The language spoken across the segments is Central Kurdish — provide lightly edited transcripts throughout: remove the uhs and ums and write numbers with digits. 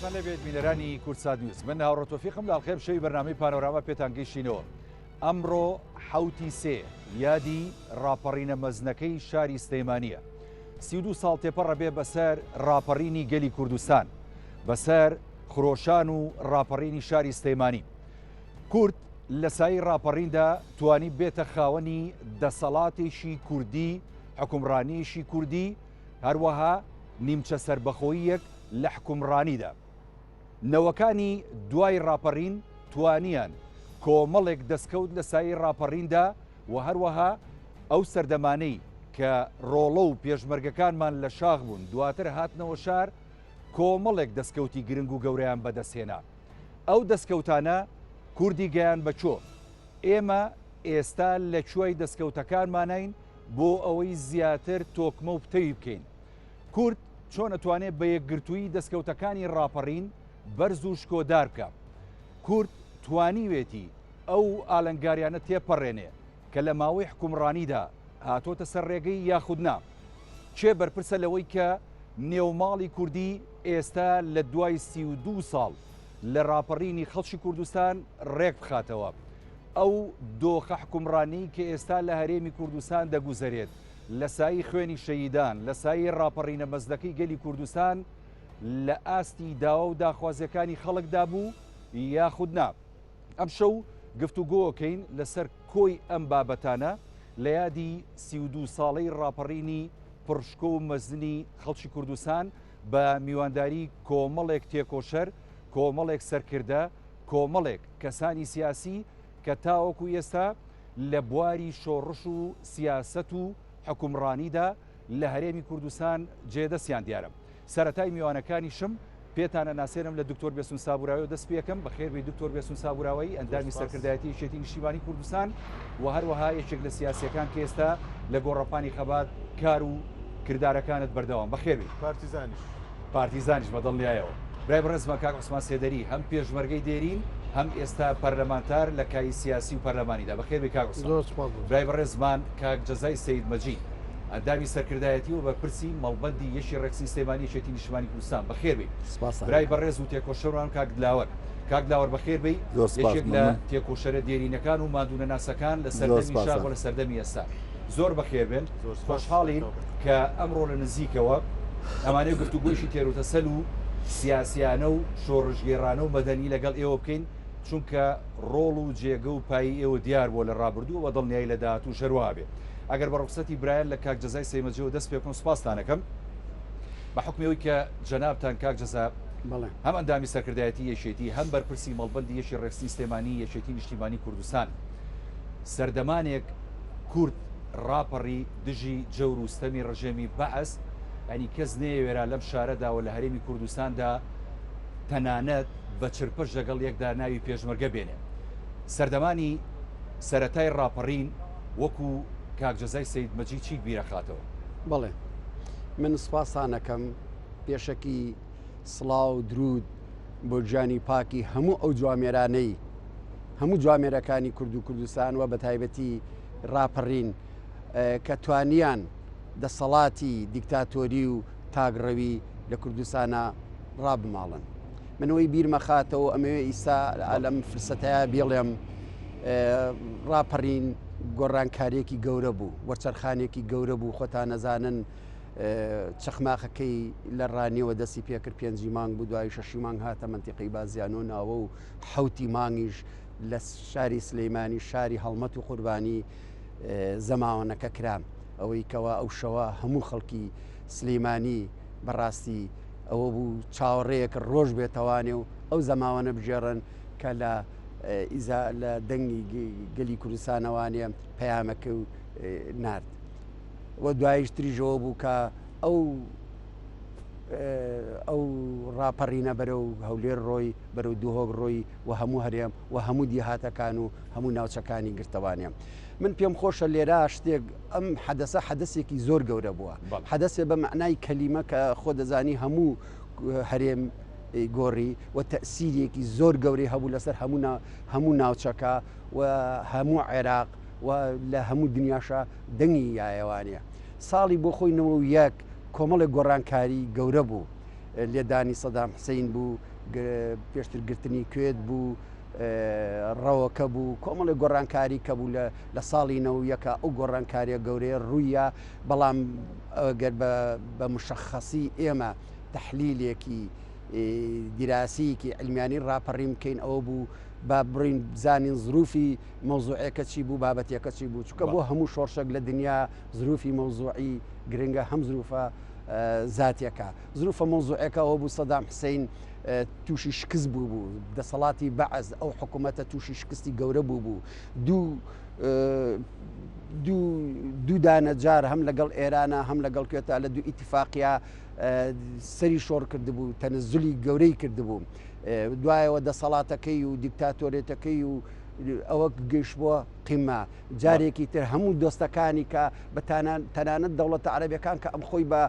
سڵاوتان لێبێت بینەرانی کوردسات نیوز من هاوڕێ تۆفیقم لە ئەڵقەی شەوی بەرنامەی پانۆراما پێتان گەیشتینەوە ئەمڕۆ حەوتی سێ یادی ڕاپەڕینە مەزنەکەی شاری سلەیمانیە 32 ساڵ تێپەڕە بێ بەسەر ڕاپەڕینی گەلی کوردستان بەسەر خرۆشان و ڕاپەڕینی شاری سلەیمانی کورد لە سایەی ڕاپەڕیندا توانی بێتە خاوەنی دەسەڵاتێکی کوردی، حوکمڕانییەکی کوردی، هەروەها نیمچە سەربەخۆییەک لە حوکمڕانیدا. نەوەکانی دوای ڕاپەڕین توانیان کۆمەڵێک دەستکەوت لە سایەی ڕاپەڕیندا و هەروەها ئەو سەردەمانەی کە ڕۆڵە و پێشمەرگەکانمان لە شاخ بوون دواتر هاتنەوە شار کۆمەڵێک دەستکەوتی گرنگ و گەورەیان بەدەستهێنا. ئەو دەستکەوتانە کوردی گەیان بە کوێ؟ ئێمە ئێستا لە کوێی دەستکەوتەکانمانین بۆ ئەوەی زیاتر تۆکمە و پتەوی بکەین؟ کورد چۆن ئەتوانێ بە یەکگرتوویی دەستکەوتەکانی ڕاپەڕین بەرز و شکۆدار بکا؟ کورد توانیوێتی ئەو ئالنگاریانە تێپەڕێنێ کە لە ماوەی حوکمڕانیدا هاتۆتە سەر ڕێگەی یاخود نا؟ کێ بەرپرسە لەوەی کە نێوماڵی کوردی ئێستا لە دوای 32 ساڵ لە ڕاپەڕینی خەڵکی کوردستان ڕێک بخاتەوە؟ ئەو دۆخە حوکمڕانیی کە ئێستا لە هەرێمی کوردستان دەگوزەرێت لە سایەی خوێنی شەهیدان، لە سایەی ڕاپەڕینە مەزنەکەی گەلی کوردستان لە ئاستی داوا و داخوازییەکانی خەڵکدا بوو یاخود نا؟ ئەمشەو گفتوگۆکەین لەسەر کۆی ئەم بابەتانە لە یادی 32 ساڵەی ڕاپەڕینی پڕشکۆ و مەزنی خەڵکی کوردستان بە میوانداری کۆمەڵێک تێکۆشەر، کۆمەڵێک سەرکردە، کۆمەڵێک کەسانی سیاسی کە تاوەکو ئێستا لە بواری شۆڕش و سیاسەت و حوکمڕانیدا لە هەرێمی کوردستان جێدەستیان دیارە. سەرەتای میوانەکانیشم پێتان ئەناسێنم لە دکتۆر بێسون سابوراوی دەست پێکەم بەخێر بێی دکتۆر بێسون سابوراوی ئەندامی سەرکردایەتی یەکێتی نیشتیمانی کوردستان و هەروەها یەکێک لە سیاسیەکان کە ئێستا لە گۆڕەپانی خەبات کار و کردارەکانت بەردەوام بەخێر بێی پارتیزانیش پارتیزانیش بە دڵنیایەوە برای بەڕێزمان کاک عوسمان سێدەری هەم پێشمەرگەی دێرین هەم ئێستا پەرلەمانتار لە کاری سیاسی و پەرلەمانیدا بەخێر بێی کاک عوسمان زۆر سوپاس بۆ برای بەڕێزمان کاک جەزای سەید مەجید ئەندامی سەرکردایەتی و بەرپرسی مەڵبەندی یەکی ڕێکخستنی سلێمانی یەکێتی نیشتمانی کوردستان بەخێر بێی سپاستان برای دەکەم. بەڕێز و تێکۆشەرمان کاک دلاوەر کاک دلاوەر بەخێر بێی زۆر سپاس یەکێک لە مەمنون. تێکۆشەرە دێرینەکان و ماندوونەناسەکان لە زۆر سەردەمی شاخ سپاسە. و لە سەردەمی ئێستا زۆر بەخێر بێن زۆر سپاس خۆشحاڵین کە ئەمڕۆ لە نزیکەوە ئەمانەوێ گفتوگۆیەکی تێروتەسەل و سیاسیانە و شۆڕشگێڕانە و مەدەنی لەگەڵ ئێوە بکەین چونکە ڕۆڵ و جێگە و پایەی ئێوە دیار بووە لە ڕابردوو و دڵنیایی لە داهاتووش هەروەها بێ. ئەگەر بە ڕوخسەتی برایان لە کاک جەزای سەیمەجیەوە دەست پێ بکەم سوپاستان ئەکەم بە حوکمی ئەوەی کە جەنابتان کاک جەزا بەڵێ. هەم ئەندامی سەرکردایەتی یەکێتی هەم بەرپرسی مەڵبەندی یەکی ڕێکخستنی سلێمانی یەکێتی نیشتیمانی کوردستان سەردەمانێک کورد ڕاپەڕی دژی جەور و ستەمی ڕژێمی بەعس یانی کەس نەیەوێرا لەم شارەدا و لە هەرێمی کوردستاندا تەنانەت بە چرپەش لەگەڵ یەکدا ناوی پێشمەرگە بێنێ. سەردەمانی سەرەتای ڕاپەڕین وەکو کاک جەزای سەید مەجید چیت بیرەخاتەوە؟ بەڵێ من سپاستان ئەکەم پێشەکی سڵاو و درود بۆ گیانی پاکی هەموو ئەو جوامێرانەی هەموو جوامێرەکانی کورد و کوردستان و بە تایبەتی ڕاپەڕین کە توانیان دەسەڵاتی دیکتاتۆری و تاکڕەوی لە کوردستانا ڕابماڵن. من ئەوەی بیرمەخاتەوە ئەمەوێ ئیستا لەم فرسەتەیە بێڵێم ڕاپەڕین گۆڕانکاریەکی گەورە بوو وەرچەرخانێکی گەورە بوو خۆتان نەزانن چەخماخەکەی لە ڕانیەوە دەستی پێکرد پێنجی مانگ بوو دوای شەشی مانگ هاتە منتیقی بازیانۆ ناوە و حوتی مانگیش لە شاری سلەیمانی شاری هەڵمەت و قوربانی زەماوەنەکە کرا ئەوەی کەوا ئەو شەوە هەموو خەڵکی سلیمانی بەڕاستی ئەوە بوو چاوەڕێیەک ڕۆژ بێتەوانێ و ئەو زەماوەنە بگێڕن کە لە ئیزا لە دەنگی گەلی کوردستانەوانێ پەیامەکە و نارد و دوایش تریژەوە بوو کە ئەو ئەو ڕاپەڕینە بەرەو هەولێر ڕۆی بەرەو دهۆک ڕۆی و هەموو هەرێم و هەموو دیهاتەکان و هەموو ناوچەکانی گرتەوانێ. من پێم خۆشە لێرە شتێک ئەم حەدەسە حەدەسێکی زۆر گەورە بووە حەدەسێ بە مەعنای کەلیمە کە خۆ دەزانی هەموو هەرێم گۆڕی و تەسیرێکی زۆر گەورەی هەبوو لەسەر هەموو هەموو ناوچەکە و هەموو عێراق و لە هەموو دنیاشە دەنگی یایەوانە ساڵی بۆ خۆی 91 کۆمەڵێک گۆڕانکاری گەورە بوو. لێدانی سەدام حسین بوو پێشتر گرتنی کوێت بوو ڕەوەکە بوو کۆمەڵی گۆڕانکاری کە بوو لە ساڵی نەویەکە ئەو گۆڕانکاریە گەورەیە ڕوویە بەڵام گەر بە مشخصی ئێمە تحلیلێکی دیراسیکی علمیانی ڕاپەڕین بکەین ئەوە بوو با بڕین بزانین زروفی مەوزوعەکە چی بوو بابەتەکە چی بوو چونکە بۆ هەموو شۆڕشێک لە دنیا زروفی مەوزوعی گرنگە هەم زروفە زاتیەکە زروفە مەوزوعەکە ئەوە بوو سەدام حسین تووشی شکست بوو بوو دەسەڵاتی بەعس ئەو حکوومەتە تووشی شکستی گەورە بوو بوو دوو دوو دانە جار هەم لەگەڵ ئێرانە هەم لەگەڵ کوێتا لە دوو ئیتفاقیا سەری شۆڕ کردبوو تەنزلی گەورەی کردبوو دوایەوە دەسەڵاتەکەی و دیکتاتۆرێتەکەی و ئەوە گەیشت بۆ قیمە جارێکی تر هەموو دۆستەکانی کە بە تەنانەت دەوڵەتە عەرەبیەکان کە ئەم خۆی بە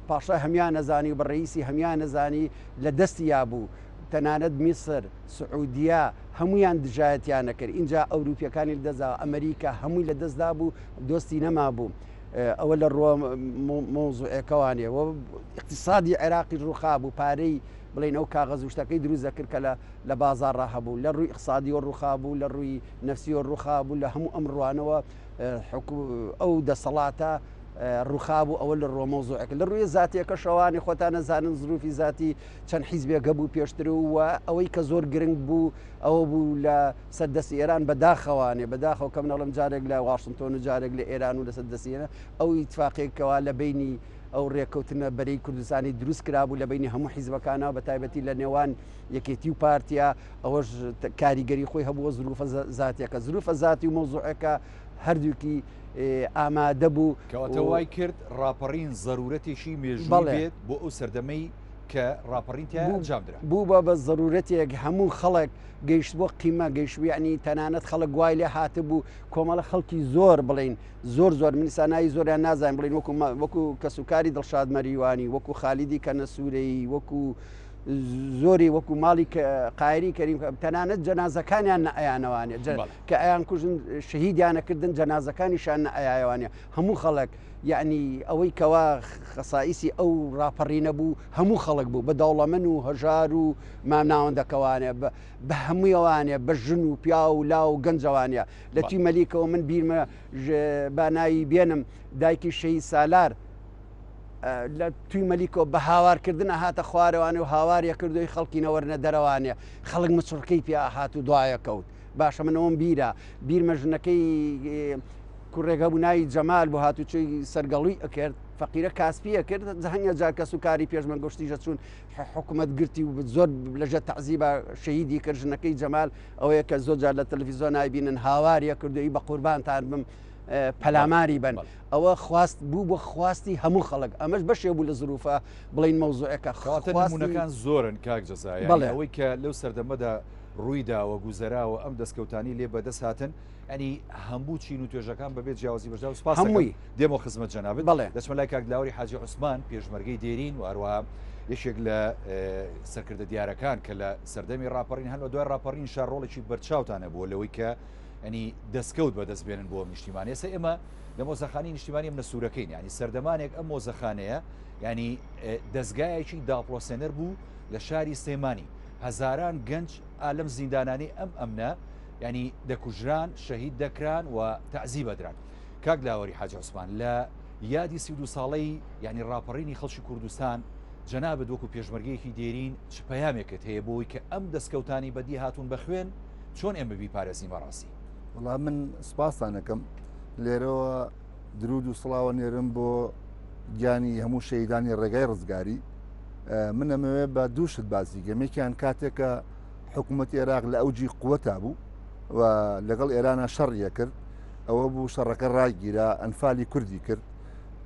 پاشای هەمیان نەزانی و بە ڕئیسی هەمیان نەزانی لە دەستی یابوو تەنانەت میسر سعودیە هەمویان دژایەتیان نەکرد اینجا ئەوروپیەکانی لەدەستدا ئەمریکا هەمووی لە دەستدا بوو دۆستی نەمابوو ئەوە لە ڕووە مۆزوعەکەوانێ و اقتصادی عێراقی ڕووخا بوو پارەی بڵین ئەو کاغەز و شتەکەی دروست دەکرد کە لە بازاڕا هەبوو لە ڕووی اقتصادیەوە ڕووخا بوو لە ڕووی نەفسیەوە ڕووخا بوو لە هەموو ئەم ڕوانەوە ئەو دەسەڵاتە ڕووخا بوو ئەوە لە ڕووە مەوزوعەکە لە ڕووی زاتیەکەشەوانی خۆتان نەزانن زروفی زاتی چەند حیزبێک هەبوو پێشتر و ئەوەی کە زۆر گرنگ بوو ئەوە بوو لە سەر دەستی ئێران بەداخەوانێ بەداخەوە کە منەڵم جارێک لە واشنتۆن و جارێک لە ئێران و لەسەر دەستی ئێران ئەو ئیتفاقێکەوە لە بینی ئەو ڕێککەوتنە بەرەی کوردستانی دروست کرابوو لە بینی هەموو حیزبەکانەوە بە تایبەتی لە نێوان یەکێتی و پارتیا ئەوەش کاریگەری خۆی هەبووە زروفە زاتیەکە زروفە زاتی و مەوزوعەکە هەردووکی ئامادە بوو. کەواتە وای کرد ڕاپەڕین زەرورەتێکی مێژووی بێت بۆ ئەو سەردەمەی کە ڕاپەڕین تیا ئەنجام درا. بوو بە بە زەرورەتێک هەموو خەڵک گەیشت بۆ قیمە گەیشت یعنی تەنانەت خەڵک وای لێ هاتبوو کۆمەڵە خەڵکی زۆر بڵین زۆر زۆر من سانایی زۆریان نازانم بڵین وەکو وەکو کەسوکاری دڵشاد مەریوانی وەکو خالیدی کەنەسوورەیی وەکو زۆری وەکو ماڵی قایری کەریم تەنانەت جەنازەکانیان نەئەیانەوانێ کە ئەیان کوژن شەهیدیانەکردن جەنازەکانیشان نەئەیایەوانێ هەموو خەڵک یعنی ئەوەی کەوا خەسائیسی ئەو ڕاپەڕینە بوو هەموو خەڵک بوو بە دەوڵەمەن و هەژار و مامناوەندەکەوانێ بە هەموویەوانێ بە ژن و پیا و لا و گەنجەوانە لە توی مەلیکەوە من بیرمە با ناوی بێنم دایکی شەهید سالار لە توی مەلیکۆ بە هاوارکردن هاتە خوارەوانێ و هاواریە کردوی خەڵکی نەوەرنە دەرەوانێ خەڵک مچڕکەی پیا هات و دوایە کەوت باشە منەوەم بیرە بیرمە ژنەکەی کوڕێک هەبوو ناوی جەمال بۆ هاتوچۆی سەرگەڵوی ئەکرد فەقیرە کاسپیە کرد هەنگە جار کەس و کاری پێشمەرگە شتیژە چوون حکوومەت گرتی و زۆر لەژە تەعزیبە شەهیدی کرد ژنەکەی جەمال ئەوەیە کە زۆر جار لە تەلەفیزیۆن نایبینن هاواریە کردوی بە قوربانتان بم پەلاماری بن ئەوە خواست بوو بۆ خواستی هەموو خەڵک ئەمەش بەشێ بوو لە زروفە بڵین مەوزوعەکە خاتەنمونەکان زۆرن کاک جەزای ئەوەی کە لەو سەردەمەدا ڕوویداوە گوزەراوە ئەم دەستکەوتانی لێ بەدەست هاتن ئەنی هەموو چین و توێژەکان بەبێ جیاوازی بەشدار سپاس هەمووی دێمەوە خزمەت جەنابت بەڵێ دەچمە لای کاک لاوری حاجی عوسمان پێشمەرگەی دێرین و هەروەها یەکێک لە سەرکردە دیارەکان کە لە سەردەمی ڕاپەڕین هەن و دوای ڕاپەڕین شار ڕۆڵێکی بەرچاوتان هەبووە لەوەی کە ئەنی دەستکەوت بەدەست بێنن بۆ نیشتیمان ئێستا ئێمە لە مۆزەخانەی نیشتیمانی ئەم نەسوورەکەین ینی سەردەمانێک ئەم مۆزەخانەیە ینی دەستگایەکی داپڵۆسێنەر بوو لە شاری سلێمانی هەزاران گەنج ئالم زیندانانی ئەم ئەمنە ینی دەکوژران شەهید دەکران و تەعزیب ئەدران. کاک لاوەری حاجی عوسمان لە یادی 32 ساڵەی یعنی ڕاپەڕینی خەڵکی کوردستان جەنابت وەکو پێشمەرگەیەکی دێرین چ پەیامێکت هەیە بۆی کە ئەم دەستکەوتانی بەدی هاتوون بە خوێن چۆن ئێمە بیپارێزین بەڕاستی؟ وەڵا من سپاستان ئەکەم لێرەوە درود و سڵاوە نێرم بۆ گیانی هەموو شەیدانی ڕێگای ڕزگاری من ئەمەوێ بە دوو شت باسی کەم یەکیان کاتێکە حکوومەتی عێراق لە ئەوجی قوەتا بوو و لەگەڵ ئێرانە شەڕیە کرد ئەوە بوو شەڕەکە ڕاگیرا ئەنفالی کوردی کرد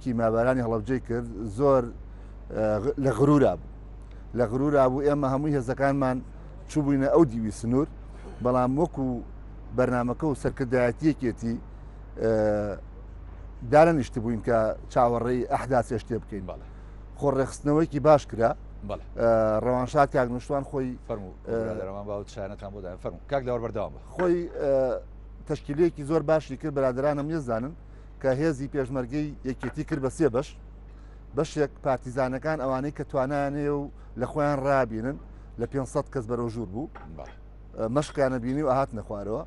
کیمابارانی هەڵەبجەی کرد زۆر لە غرورا بوو لە غرورا بوو ئێمە هەمووی هێزەکانمان چوبووینە ئەو دیوی سنوور بەڵام وەکو بەرنمەکە و سەرکردایەتیەکێتی دانەنیشت بووین کە چاوەڕێی ئەحداسێ شتێ بکەین بەڵێ خۆ ڕێخستنەوەیکی باش کرا ڕەوانشاد کاک نوشتوان خۆی فەرموو باوتشانەتان بۆ فەرموو کاک لەوەر بەردەوام خۆی تەشکیلەیەکی زۆر باشی کرد برادەرانم نێزانن کە هێزی پێشمەرگەی یەکێتی کرد بە سێ بەش. بەشێک پارتیزانەکان ئەوانەی کە توانایان هەیە و لە خۆیان ڕابینن لە 500 کەس بەرەو ژوور بوو مەشقیانە بینی و ئاهاتنە خوارەوە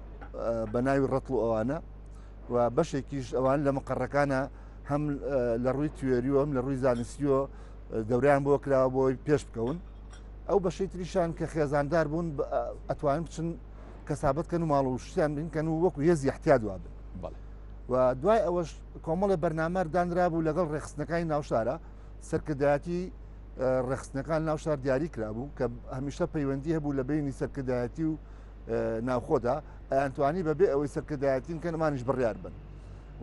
بە ناوی ڕەتڵ و ئەوانە و بەشێکیش ئەوان لە مقەڕەکانە هەم لە ڕووی تیۆریوە هەم لە ڕووی زانستیەوە دەوریان بۆ کراوە بۆی پێش بکەون ئەو بەشەی تریشان کە خێزاندار بوون ئەتوانن بچن کەسابەت کەن و ماڵ و شتیان بینکەن و وەکو هێزی احتیاد وابن و دوای ئەوەش کۆمەڵی بەرنامەر دانرابوو لەگەڵ ڕێخستنەکانی ناوشارە سەرکردایەتی ڕێخستنەکان ناوشار دیاری کرابوو کە هەمیشە پەیوەندی هەبوو لە بینی سەرکردایەتی و ناوخۆدا ئەیانتوانی بەبێ ئەوەی سەرکردایەتین کە نمانیش بڕیار بن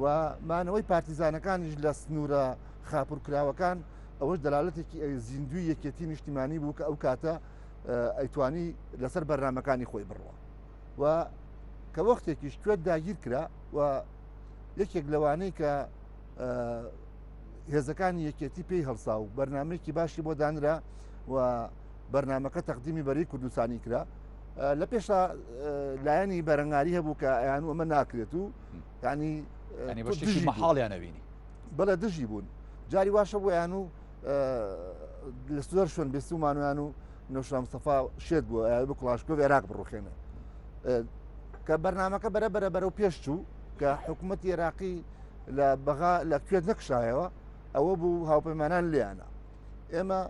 و مانەوەی پارتیزانەکانیش لە سنوورە خاپورکراوەکان ئەوەش دەلالەتێکی زیندوی یەکێتی نیشتیمانی بوو کە ئەو کاتە ئەیتوانی لەسەر بەرنمەکانی خۆی بڕوە و کە وەختێکیش کوێت داگیر کرا و یەکێک لەوانەی کە هێزەکانی یەکێتی پێی هەڵسا و بەرنمەیەکی باشی بۆ دانرا و بەرنمەکە تەقدیمی بەری کوردستانی کرا لە پێشا لایەنی بەرەنگاری هەبوو کە ئەیان ئەمە ناکرێت و ینی مەحاڵیان نەبینی بەڵێ دژی بوون جاری واشە بۆیان و لە زۆر شوێن بێستومانیان و نەوشیروان مستەفا شێت بووە ئەیاوێ بە کڵاشکۆف عێراق بڕوخێنێ کە بەرنمەکە بەرە بەرە بەرەو پێش چوو کە حکوومەتی عێراقی لە بەغا لە کوێت نەکشایەوە ئەوە بوو هاوپەیمانان لیانە ئێمە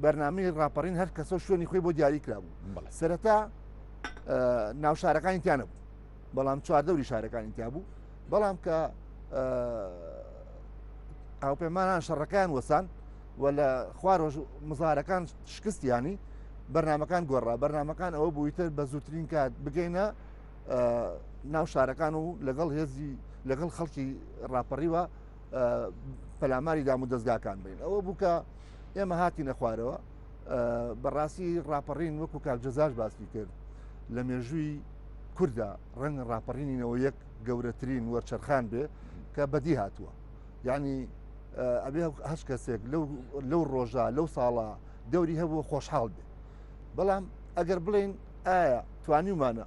بەرنمەی ڕاپەڕین هەر کەسە شوێنی خۆی بۆ دیاری کرابوو سەرەتا ناوشارەکانی تیانە بوو بەڵام چواردەوری شارەکانی تیا بوو بەڵام کە هاوپەیمانان شەڕەکان وەسان و لە خوارۆژ مزارەکان شکستیانی بەرنمەکان گۆڕا بەرنمەکان ئەوە بوویتر بە زووترین کات بگەینە ناو شارەکان و لەگەڵ هێزی لەگەڵ خەڵکی ڕاپەڕیوە پەلاماری دام و دەستگاکان بین ئەوە بوو کە ئێمە هاتینە خوارەوە بەڕاستی ڕاپەڕین وەکو کاک جەزاش باسی کرد لە مێژووی کووردا ڕەنگە ڕاپەڕینینەوە یەک گەورەترین وەرچەرخان بێ کە بەدی هاتووە یعنی ئەبێ هەچ کەسێک لەو ڕۆژە لەو ساڵە دەوری هەبوو خۆشحاڵ بێ بەڵام ئەگەر بڵین ئایا توانیومانە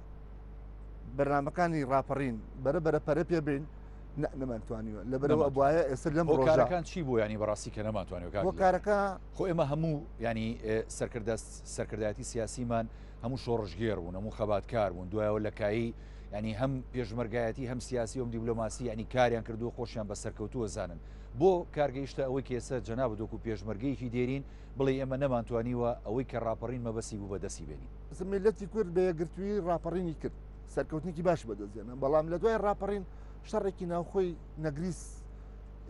بەرنمەکانی ڕاپەڕین بەرە بەرە پەرە پێ بین نەمانتوانیوە لەبەرەوە ئەبواە ئێستا لەم ڕۆژەکان چی بوو ینی بەڕاستی کە نەمانتوانیوە هۆکارەکە خۆ ئێمە هەموو ینی سەرکردە سەرکردایەتی سیاسیمان هەموو شۆڕشگێڕ بوون هەموو خەباتکار بوون دوایەوە لە کایی ینی هەم پێشمەرگایەتی هەم سیاسی و دیبلۆماسی ینی کاریان کردو خۆشیان بە سەرکەوتووە زانن بۆ کارگەیشتە ئەوەی کە ئێستا جەنابت وەکو پێشمەرگەیەکی دێرین بڵێ ئێمە نەمانتوانیوە ئەوەی کە ڕاپەڕین مەبەستی بوو بەدەستی بێنین. میللەتی کورد بە یەکگرتوویی ڕاپەڕینی کرد سەرکەوتنێکی باش بەدەستێنە بەڵام لە دوای ڕاپەڕین شەڕێکی ناوخۆی نەگریس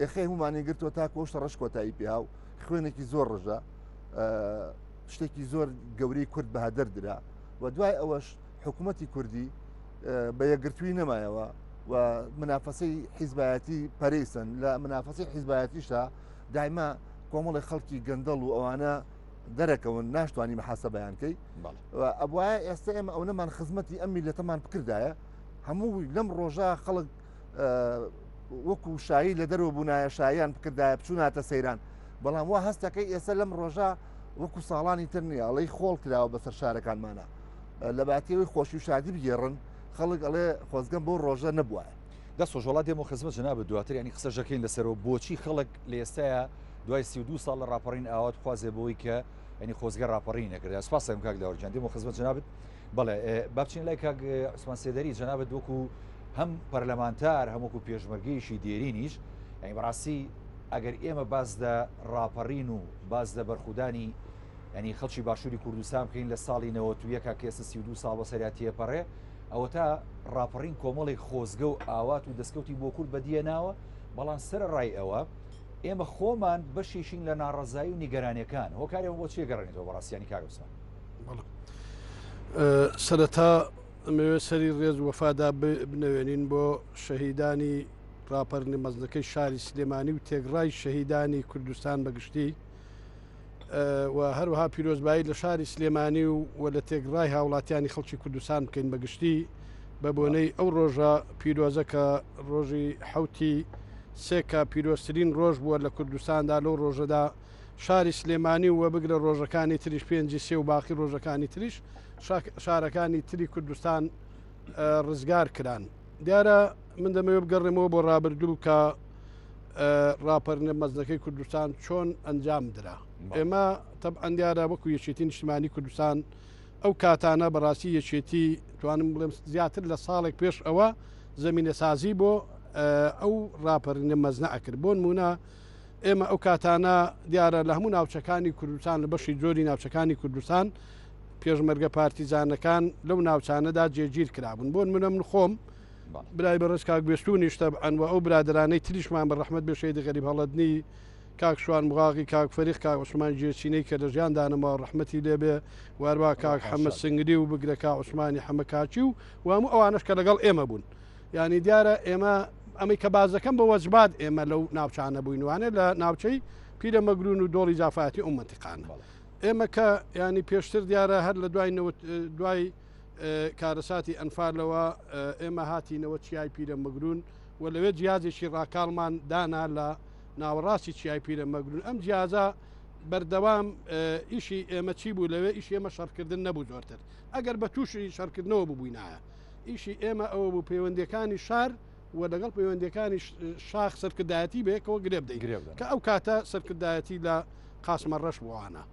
ئێخەی هەمومانی گرتووە تاکو ئەو شەڕەش کۆتایی پێها و خوێنێکی زۆر ڕژا شتێکی زۆر گەورەی کورد بە هەدەر درا و دوای ئەوەش حکوومەتی کوردی بە یەکگرتووی نەمایەوە و منافەسەی حیزبایەتی پەرەیسن لە منافەسەی حیزبایەتیشدا دایما کۆمەڵی خەڵکی گەندەڵ و ئەوانە دەرەکەون ناشتوانی محاسبەیان کەی ئەبواە ئێستا ئێمە ئەو نەمان خزمەتی ئەم میلەتەمان بکردایە هەموو لەم ڕۆژە خەڵک وەکو شایی لە دەرەوە بوونایە شایان بکردایە بچووناتە سەیران بەڵام وا هەستەکەی ئێستا لەم ڕۆژە وەکو ساڵانی تر نییە ئەڵەی خۆڵ کراوە بەسەر شارەکانمانە لە باتیەوەی خۆشی و شادی بگێڕن خەڵک ئەڵێ خۆزگەم بۆ ڕۆژە نەبووە. دەست خۆش وەڵا دێمەوە خزمەت جەنابت دواتر یانی قسەش دەکەین لەسەرەوە بۆچی خەڵک لە ئێستایا دوای 32 ساڵ لە ڕاپەڕین ئاوات بخوازێ بۆی کە ینی خۆزگە ڕاپەڕینی نەکردا سپاس دەکەم کاک لاوەر گیان دێمەوە خزمەت جەنابت بەڵێ با بچین لای کاک عوسمان سێدەری جەنابت وەکو هەم پەرلەمانتار هەم وەکو پێشمەرگەیەکی دێرینیش یعنی بەڕاستی ئەگەر ئێمە باس لە ڕاپەڕین و باس لە بەرخودانی ینی خەڵکی باشووری کوردستان بکەین لە ساڵی 91 کە ئێستا 32 ساڵ بەسەریا تێپەڕێ ئەوەتا ڕاپەڕین کۆمەڵێک خۆزگە و ئاوات و دەستکەوتی بۆ کورد بەدیە ناوە بەڵام سەرەڕای ئەوە ئێمە خۆمان بەشێکین لە ناڕەزایی و نیگەرانیەکان هۆکاری ئەوە بۆ چیە گەڕێنێتەوە بەڕاستیانی کاک عوسمان؟ سەرەتا ئەمەوێت سەری ڕێز وەفادا بنەوێنین بۆ شەهیدانی ڕاپەرنی مەزنەکەی شاری سلێمانی و تێگڕای شەهیدانی کوردستان بەگشتی و هەروەها پیرۆزبایی لە شاری سلێمانی و و لە تێگڕای هاوڵاتیانی خەڵکی کوردستان بکەین بەگشتی بە بۆنەی ئەو ڕۆژە پیرۆزە کە ڕۆژی حوتی سێکە پیرۆزترین ڕۆژ بووە لە کوردستاندا لەو ڕۆژەدا شاری سلێمانی و بگرە ڕۆژەکانی تریش پێنجی سێ و باقی ڕۆژەکانی تریش شارەکانی تری کوردستان ڕزگار کران. دیارە من دەمەوێت بگەڕێمەوە بۆ ڕابردوو کە ڕاپەرنە مەزنەکەی کوردستان چۆن ئەنجام درا. ئێمە تەبعەن دیارە وەکو یەکێتی نیشتمانی کوردستان ئەو کاتانە بەڕاستی یەکێتی توانم بڵێم زیاتر لە ساڵێک پێش ئەوە زەمینەسازی بۆ ئەو ڕاپەرینە مەزنە ئەکرد. بۆ نمونە ئێمە ئەو کاتانە دیارە لە هەموو ناوچەکانی کوردستان لە بەشی زۆری ناوچەکانی کوردستان پێشمەرگە پارتیزانەکان لەو ناوچانەدا جێگیر کرابوون. بۆ نمونە من خۆم برای بەڕێز کاک بێستونیش تەبعەن و ئەو برادەرانەی تریشمان بە ڕەحمەت بێ شەهید غەریب هەڵەدنی، کاک شوان مغاغی، کاک فەریق، کاک عوسمان گێچینەی کە لە ژیان دانەماوە ڕەحمەتی لێ بێ و هەروا کاک حەمە سنگری و بگرە کاک عوسمانی حەمە کاکی و و هەموو ئەوانەش کە لەگەڵ ئێمە بوون. یانی دیارە ئێمە ئەمەی کە باس دەکەم بە وەجبات ئێمە لەو ناوچانە بووین وانە لە ناوچەی پیرەمەگرون و دۆڵی جافایەتی ئەو مەنتیقانە. ئێمە کە ینی پێشتر دیارە هەر لە دوای نەوت دوای کارەساتی ئەنفالەوە ئێمە هاتینەوە چیای پیرەمەگرون و لەوێ جیازێکی ڕاکاڵمان دانا لە ناوەڕاستی چیای پیرەمەگرون. ئەم جیازە بەردەوام ئیشی ئێمە چی بوو لەوێ؟ ئیشی ئێمە شەڕکردن نەبوو زۆرتر، ئەگەر بە تووشی شەڕکردنەوە ببووینایە ئیشی ئێمە ئەوە بوو پەیوەندیەکانی شار و لەگەڵ پەیوەندیەکانی شاخ سەرکردایەتی بەیەکەوە گرێ بدەین کە ئەو کاتە سەرکردایەتی لە قاسمە ڕەش بووانە.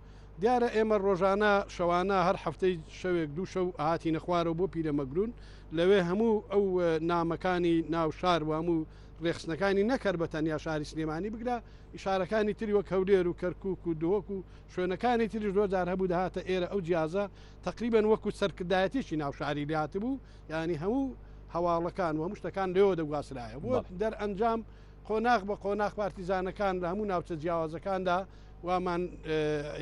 دیارە ئێمە ڕۆژانە شەوانە هەر هەفتەی شەوێک دوو شەو هاتینە خوارەوە بۆ پیرەمەگرون، لەوێ هەموو ئەو نامەکانی ناو شار و هەموو ڕێخستنەکانی نەکەر بە تەنیا شاری سلێمانی بگرە شارەکانی تری وەک هەولێر و کەرکوک و دهۆک و شوێنەکانی تریش زۆر جار هەبوو دەهاتە ئێرە. ئەو جیازە تقریبا وەکو سەرکردایەتیی ناو شاری لێهاتبوو، یعنی هەموو هەواڵەکان و هەموو شتەکان لێوە دەگواسترایە. بۆ دەرئەنجام قۆناغ بە قۆناغ پارتیزانەکان لە هەموو ناوچە جیاوازەکاندا وامان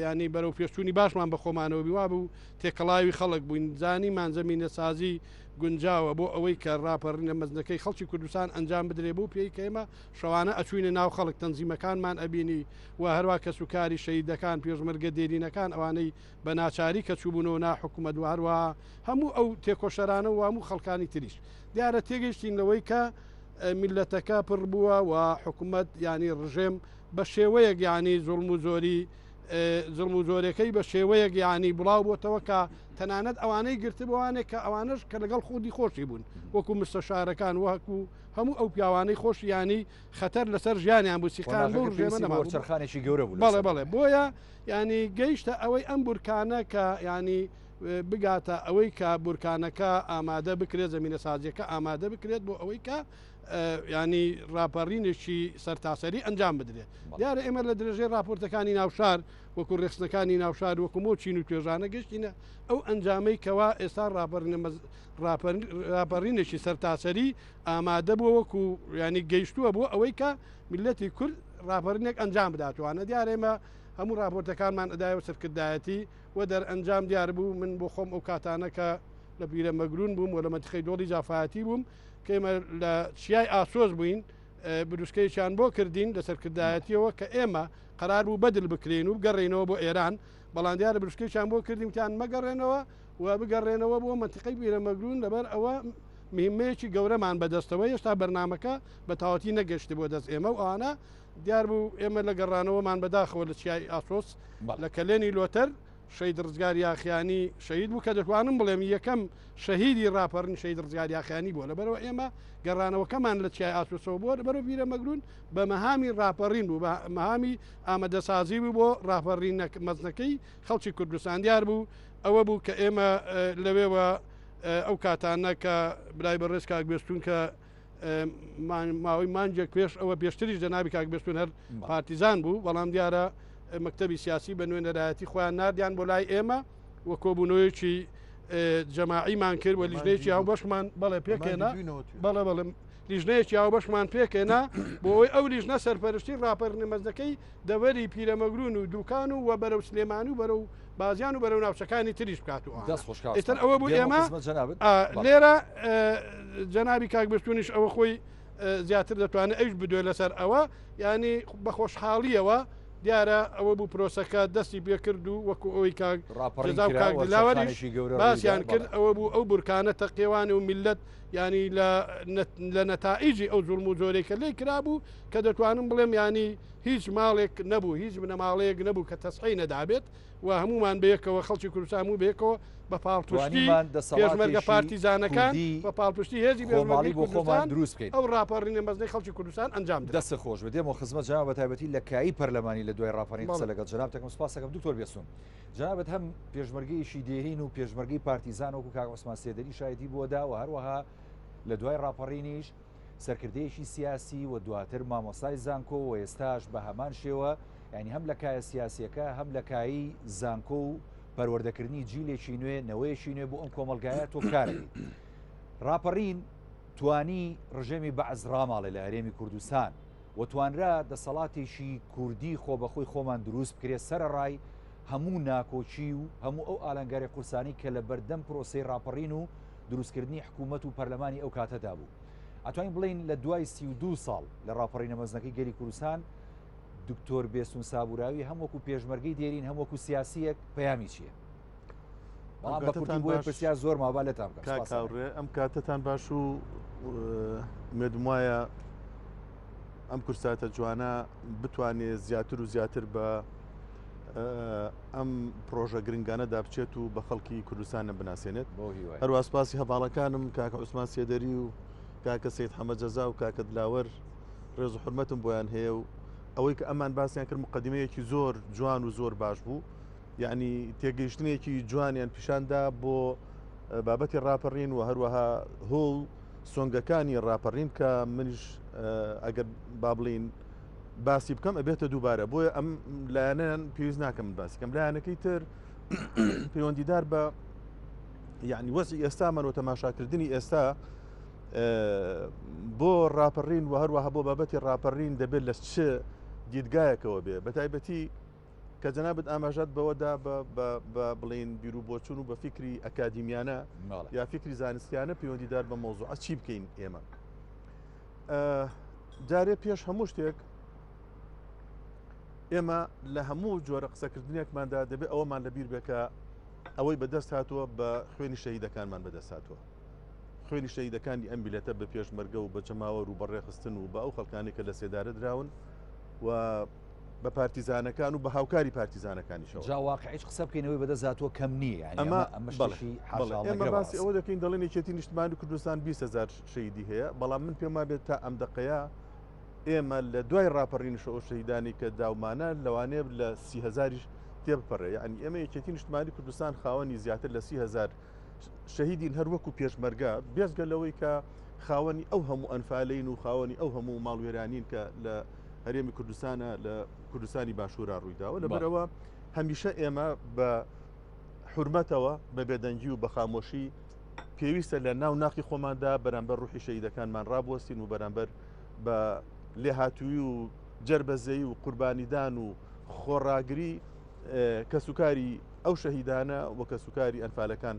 ینی بەرەو پێشچوونی باشمان بە خۆمانەوە بی وابوو تێکەڵاوی خەڵک بووین، زانیمان زەمینەسازی گونجاوە بۆ ئەوەی کە ڕاپەڕینە مەزنەکەی خەڵکی کوردستان ئەنجام بدرێ. بۆ پێی کە ئێمە شەوانە ئەچوینە ناو خەڵک تەنزیمەکانمان ئەبینی و هەروە کەسوکاری شەهیدەکان پێشمەرگە دێرینەکان ئەوانەی بە ناچاری کە چووبوونەوە نا حکوومەت و هەروەها هەموو ئەو تێکۆشەرانە و هەموو خەڵکانی تریش دیارە تێگەیشتین لەوەی کە میللەتەکە پڕ بووە و حکوومەت یانی ڕژێم بە شێوەیەک یانی زوڵم و زۆری زڵم و زۆرەکەی بە شێوەیەک یانی بڵاو بۆتەوە کە تەنانەت ئەوانەی گرتبووانێک کە ئەوانش کە لەگەڵ خودی خۆشی بوون وەکو مستەشارەکان وەکو هەموو ئەو پیاوانەی خۆشیانی خەتەر لەسەر ژیانیان بوو سیقان بۆ ڕژێمە نەما چرخانێکی گەورە بوو. بەڵێ بەڵێ، بۆیە ینی گەیشتە ئەوەی ئەم بورکانە کە ینی بگاتە ئەوەی کە بورکانەکە ئامادە بکرێت، زمینە سازیەکە ئامادە بکرێت بۆ ئەوەی کە ینی ڕاپەڕینێکی سەرتاسەری ئەنجام بدرێت. دیارە ئێمە لە درێژەی راپۆرتەکانی ناوشار وەکو ڕێخستنەکانی ناوشار وەکو مۆ چین و توێژانە گەشتینە ئەو ئەنجامەی کەوا ئێستا ڕاپەڕینێکی سەرتاسەری ئامادە بووە وەکو ینی گەیشتووە بۆ ئەوەی کە میلەتی کورد ڕاپەڕینێک ئەنجام بداتوانە. دیارە ئێمە هەموو راپۆرتەکانمان ئەدایەوە سەرکردایەتی و دەرئەنجام دیار بوو. من بۆ خۆم ئەو کاتانە کە لە پیرە مەگرون بووم و لە مەنتیقەی دۆڵی جافایەتی بووم کە ئێمە لە چیای ئاسۆس بووین بروسکەیەکیان بۆ کردین لە سەرکردایەتیەوە کە ئێمە قەرار بوو بەدل بکرێن و بگەڕێینەوە بۆ ئێران، بەڵام دیارە بروسکەیەکیان بۆ کردین وتیان مەگەڕێنەوە و بگەڕێنەوە بۆ مەنتیقەی پیرەمەگرون، لەبەر ئەوە مهمەیەکی گەورەمان بەدەستەوە، هێشتا بەرنامەکە بە تەواوەتی نەگەشتبووە دەست ئێمە و ئەوانە. دیار بوو ئێمە لە گەڕانەوەمان بەداخەوە لە چیای ئاسۆس لە کەلێنی لۆتەر شەهید ڕزگار یاخیانی شەهید بوو کە دەتوانم بڵێم یەکەم شەهیدی ڕاپەڕین شەهید ڕزگار یاخیانی بووە. لەبەرەوە ئێمە گەڕانەوەکەمان لە چیای ئاسۆسەوە بووە لەبەرەوە پیرەمەگرون بە مەهامی ڕاپەڕین بوو، بە مەهامی ئامادەسازی بوو بۆ ڕاپەڕینە مەزنەکەی خەڵکی کوردستان. دیار بوو ئەوە بوو کە ئێمە لەوێوە ئەو کاتانە کە برای بەڕێز کاک بێستون کە ماوەی مانگێک پێش ئەوە پێشتریش جەنابی کاک بێستون هەر پارتیزان بوو، بەڵام دیارە مەکتەبی سیاسی بە نوێنەرایەتی خۆیان ناردیان بۆ لای ئێمە و کۆبوونەوەیەکی جەماعیمان کرد و لیژنەیەکی هاوبەشمان بەڵێ پێکێنا، بەڵێ بەڵێ لیژنەیەکی هاوبەشمان پێکێنا بۆ ئەوەی ئەو لیژنە سەرپەرشتی ڕاپەڕینە مەزنەکەی دەڤەری پیرەمەگرون و دوکان و وە بەرەو سلێمانی و بەرەو بازیان و بەرەو ناوچەکانی تریش بکات و دەست خۆش کاک ئێستر ئەوە بوو دێمە ئێمە خزمەت جەنابت. بەڵێ. لێرە جەنابی کاک بێستونیش ئەوە خۆی زیاتر دەتوانێت ئەویش بدوێت لەسەر ئەوە، یعنی بە خۆشحاڵیەوە دیارە ئەوە بوو پرۆسەکە دەستی پێکرد و وەکو ئەوەی کاک ڕاپەڕین جەزا و کرا کاک و دلاوەریش سەرخانێکی گەورە ڕوویدا. باسیان کرد، بەڵێ. ئەوە بوو ئەو بورکانە تەقێوان و میلەت ینی لە نەتائیجی ئەو زوڵم و زۆرەی کە لێی کرابوو کە دەتوانم بڵێم ینی هیچ ماڵێک نەبوو، هیچ بنەماڵەیەک نەبوو کە تەسحەی نەدابێت و هەموومان بەیەکەوە خەڵکی کوردستان هەموو بەیەکەوە بە پاڵپشتی توانیمان پێشمەرگە دەسەڵاتێکی پارتیزانەکان کوردی بە پاڵپشتی هێزی خۆماڵی پێشمەرگەی بۆ خۆمان کوردستان دروست بکەین. ئەو ڕاپەڕینە مەزنەی خەڵکی کوردستان ئەنجام درا. دەستت خۆش بێت دێمەوە خزمەت جەناب بە تایبەتی لە کایی پەرلەمانی لە دوای ڕاپەڕین قسە بەڵێ. لەگەڵ جەنابت دەکەم سوپاس دەکەم دکتۆر بێسون جەنابت هەم پێشمەرگەیەکی دێرین و پێشمەرگەی پارتیزان وەکو کاک عوسمان سێدەری شایەتی بۆ دا و هەروەها لە دوای ڕاپەڕینیش سەرکردەیەکی سیاسی و دواتر مامۆستای زانکۆ و ئێستاش بە هەمان شێوە یانی هەم لە کایە سیاسیەکە هەم لە کایی زانکۆ و پەروەردەکردنی جیلێکی نوێ نەوەیەکی نوێ بۆ ئەم کۆمەڵگایە تۆ کارەکەی. ڕاپەڕین توانی ڕژێمی بەعس ڕاماڵێ لە هەرێمی کوردستان و توانرا دەسەڵاتێکی کوردی خۆبەخۆی خۆمان دروست بکرێت سەرەڕای هەموو ناکۆکی و هەموو ئەو ئالنگاری قورسانی کە لە بەردەم پرۆسەی ڕاپەڕین و دروستکردنی حکوومەت و پەرلەمانی ئەو کاتەدا بوو. ئەتوانین بڵێین لە دوای 32 ساڵ لە ڕاپەڕینە مەزنەکەی گەلی کوردستان دکتۆر بێسون سابوراوی هەم وەکو پێشمەرگەی دێرین هەم وەکو سیاسیەک پەیامی چییە؟ بەڵام بە کوردی بۆیە پرسیار زۆر مابا لێتان بکەم. کاک هاوڕێ ئەم کاتەتان باش و ئومێدم وایە ئەم کورساتە جوانە بتوانێت زیاتر و زیاتر بە ئەم پرۆژە گرنگانەدا بچێت و بە خەڵکی کوردستانە بناسێنێت هەروە سپاسی هەواڵەکانم کاکە عوسمان سێدەری و کاکە سید حەمە جەزا و کاکە دلاوەر ڕێز و حرمەتم بۆیان هەیە و ئەوەی کە ئەمان باسییان کرد مقدمەیەکی زۆر جوان و زۆر باش بوو یعنی تێگەیشتنێکی جوانیان پیشاندا بۆ بابەتی ڕاپەڕین و هەروەها هۆ و سۆنگەکانی ڕاپەڕین کە منیش ئەگەر با بڵین باسی بکەم ئەبێتە دووبارە بۆیە ئەم لایەنیان پێویست ناکەم من باسی کەم لایەنەکەی تر پەیوەندیدار بە یعنی وەزی ئێستامان و تەماشاکردنی ئێستا بۆ ڕاپەڕین و هەروەها بۆ بابەتی ڕاپەڕین دەبێت لە چ دیدگایەکەوە بێ بە تایبەتی کە جەنابت ئاماژەت بەوەدا بە بڵین بیر و بۆچون و بە فیکری ئەکادیمیانە یا فیکری زانستیانە پەیوەندیدار بە مەوزوعە چی بکەین ئێمە جارێ پێش هەموو شتێک ئێمە لە هەموو جۆرە قسەکردنێکماندا دەبێت ئەوەمان لەبیر بێ کە ئەوەی بەدەست هاتووە بە خوێنی شەهیدەکانمان بەدەست هاتووە خوێنی شەهیدەکانی ئەم میلەتە بە پێشمەرگە و بە جەماوەر و بە ڕێخستن و بە ئەو خەڵکانی کە لە سێدارە دراون و بە پارتیزانەکان و بە هاوکاری پارتیزانەکانیشەوە. جا واقعیش قسە بکەین ئەوەی بەدەست هاتووە کەم نییە یانی ئەمە ئەمە بەڵێ شتێکی بەڵێ ئێمە حاشاهەڵنەگرە باسی بەڕاستی. ئەوە دەکەین دەڵێن یەکێتی نیشتمانی کوردستان 20 هەزار شەهیدی هەیە بەڵام من پێم وابێت تا ئەم دەقەیە ئێمە لە دوای ڕاپەڕینیشەوە ئەو شەهیدانی کە داومانە لەوانەیە لە 30 هەزاریش تێبپەڕێ یعنی ئێمە یەکێتی نیشتمانی کوردستان خاوەنی زیاتر لە 30 هەزار شەهیدین هەر وەکو پێشمەرگە بێجگە لەوەی کە خاوەنی ئەو هەموو ئەنفالین و خاوەنی ئەو هەموو ماڵوێرانین کە لە هەرێمی کوردستانە لە کوردستانی باشوورا ڕوویداوە لەبەرەوە هەمیشە ئێمە بە حورمەتەوە بە بێدەنگی و بە خامۆشی پێویستە لە ناو ناخی خۆماندا بەرامبەر ڕوحی شەهیدەکانمان ڕابوەستین و بەرامبەر بە لێهاتووی و جەربەزەیی و قوربانیدان و خۆڕاگری کەسوکاری ئەو شەهیدانە و کەسوکاری ئەنفالەکان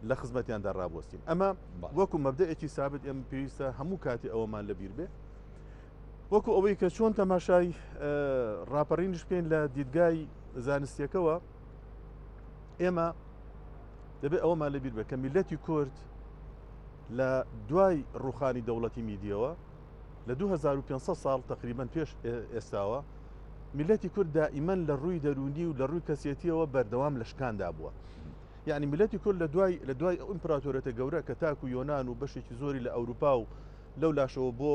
لە خزمەتیاندا ڕابوەستین ئەمە وەکو مەبدەئێکی سابت ئێمە پێویستە هەموو کاتی ئەوەمان لەبیر بێ وەکو ئەوەی کە چۆن تەماشای ڕاپەڕینش بکەین لە دیدگای زانستیەکەوە ئێمە دەبێت ئەوەمان لەبیر بێت کە میلەتی کورد لە دوای ڕوخانی دەوڵەتی میدیەوە لە 2500 ساڵ تقریبا پێش ئێستاوە میلەتی کورد دائیمەن لە ڕووی دەرونی و لە ڕووی کەسێتیەوە بەردەوام لە شکاندا بووە. یعنی میلەتی کورد لە دوای لە دوای ئەو ئیمپراتۆرەتە گەورە کە تاکو یۆناان و بەشێکی زۆری لە ئەوروپا و لەو لاشەوە بۆ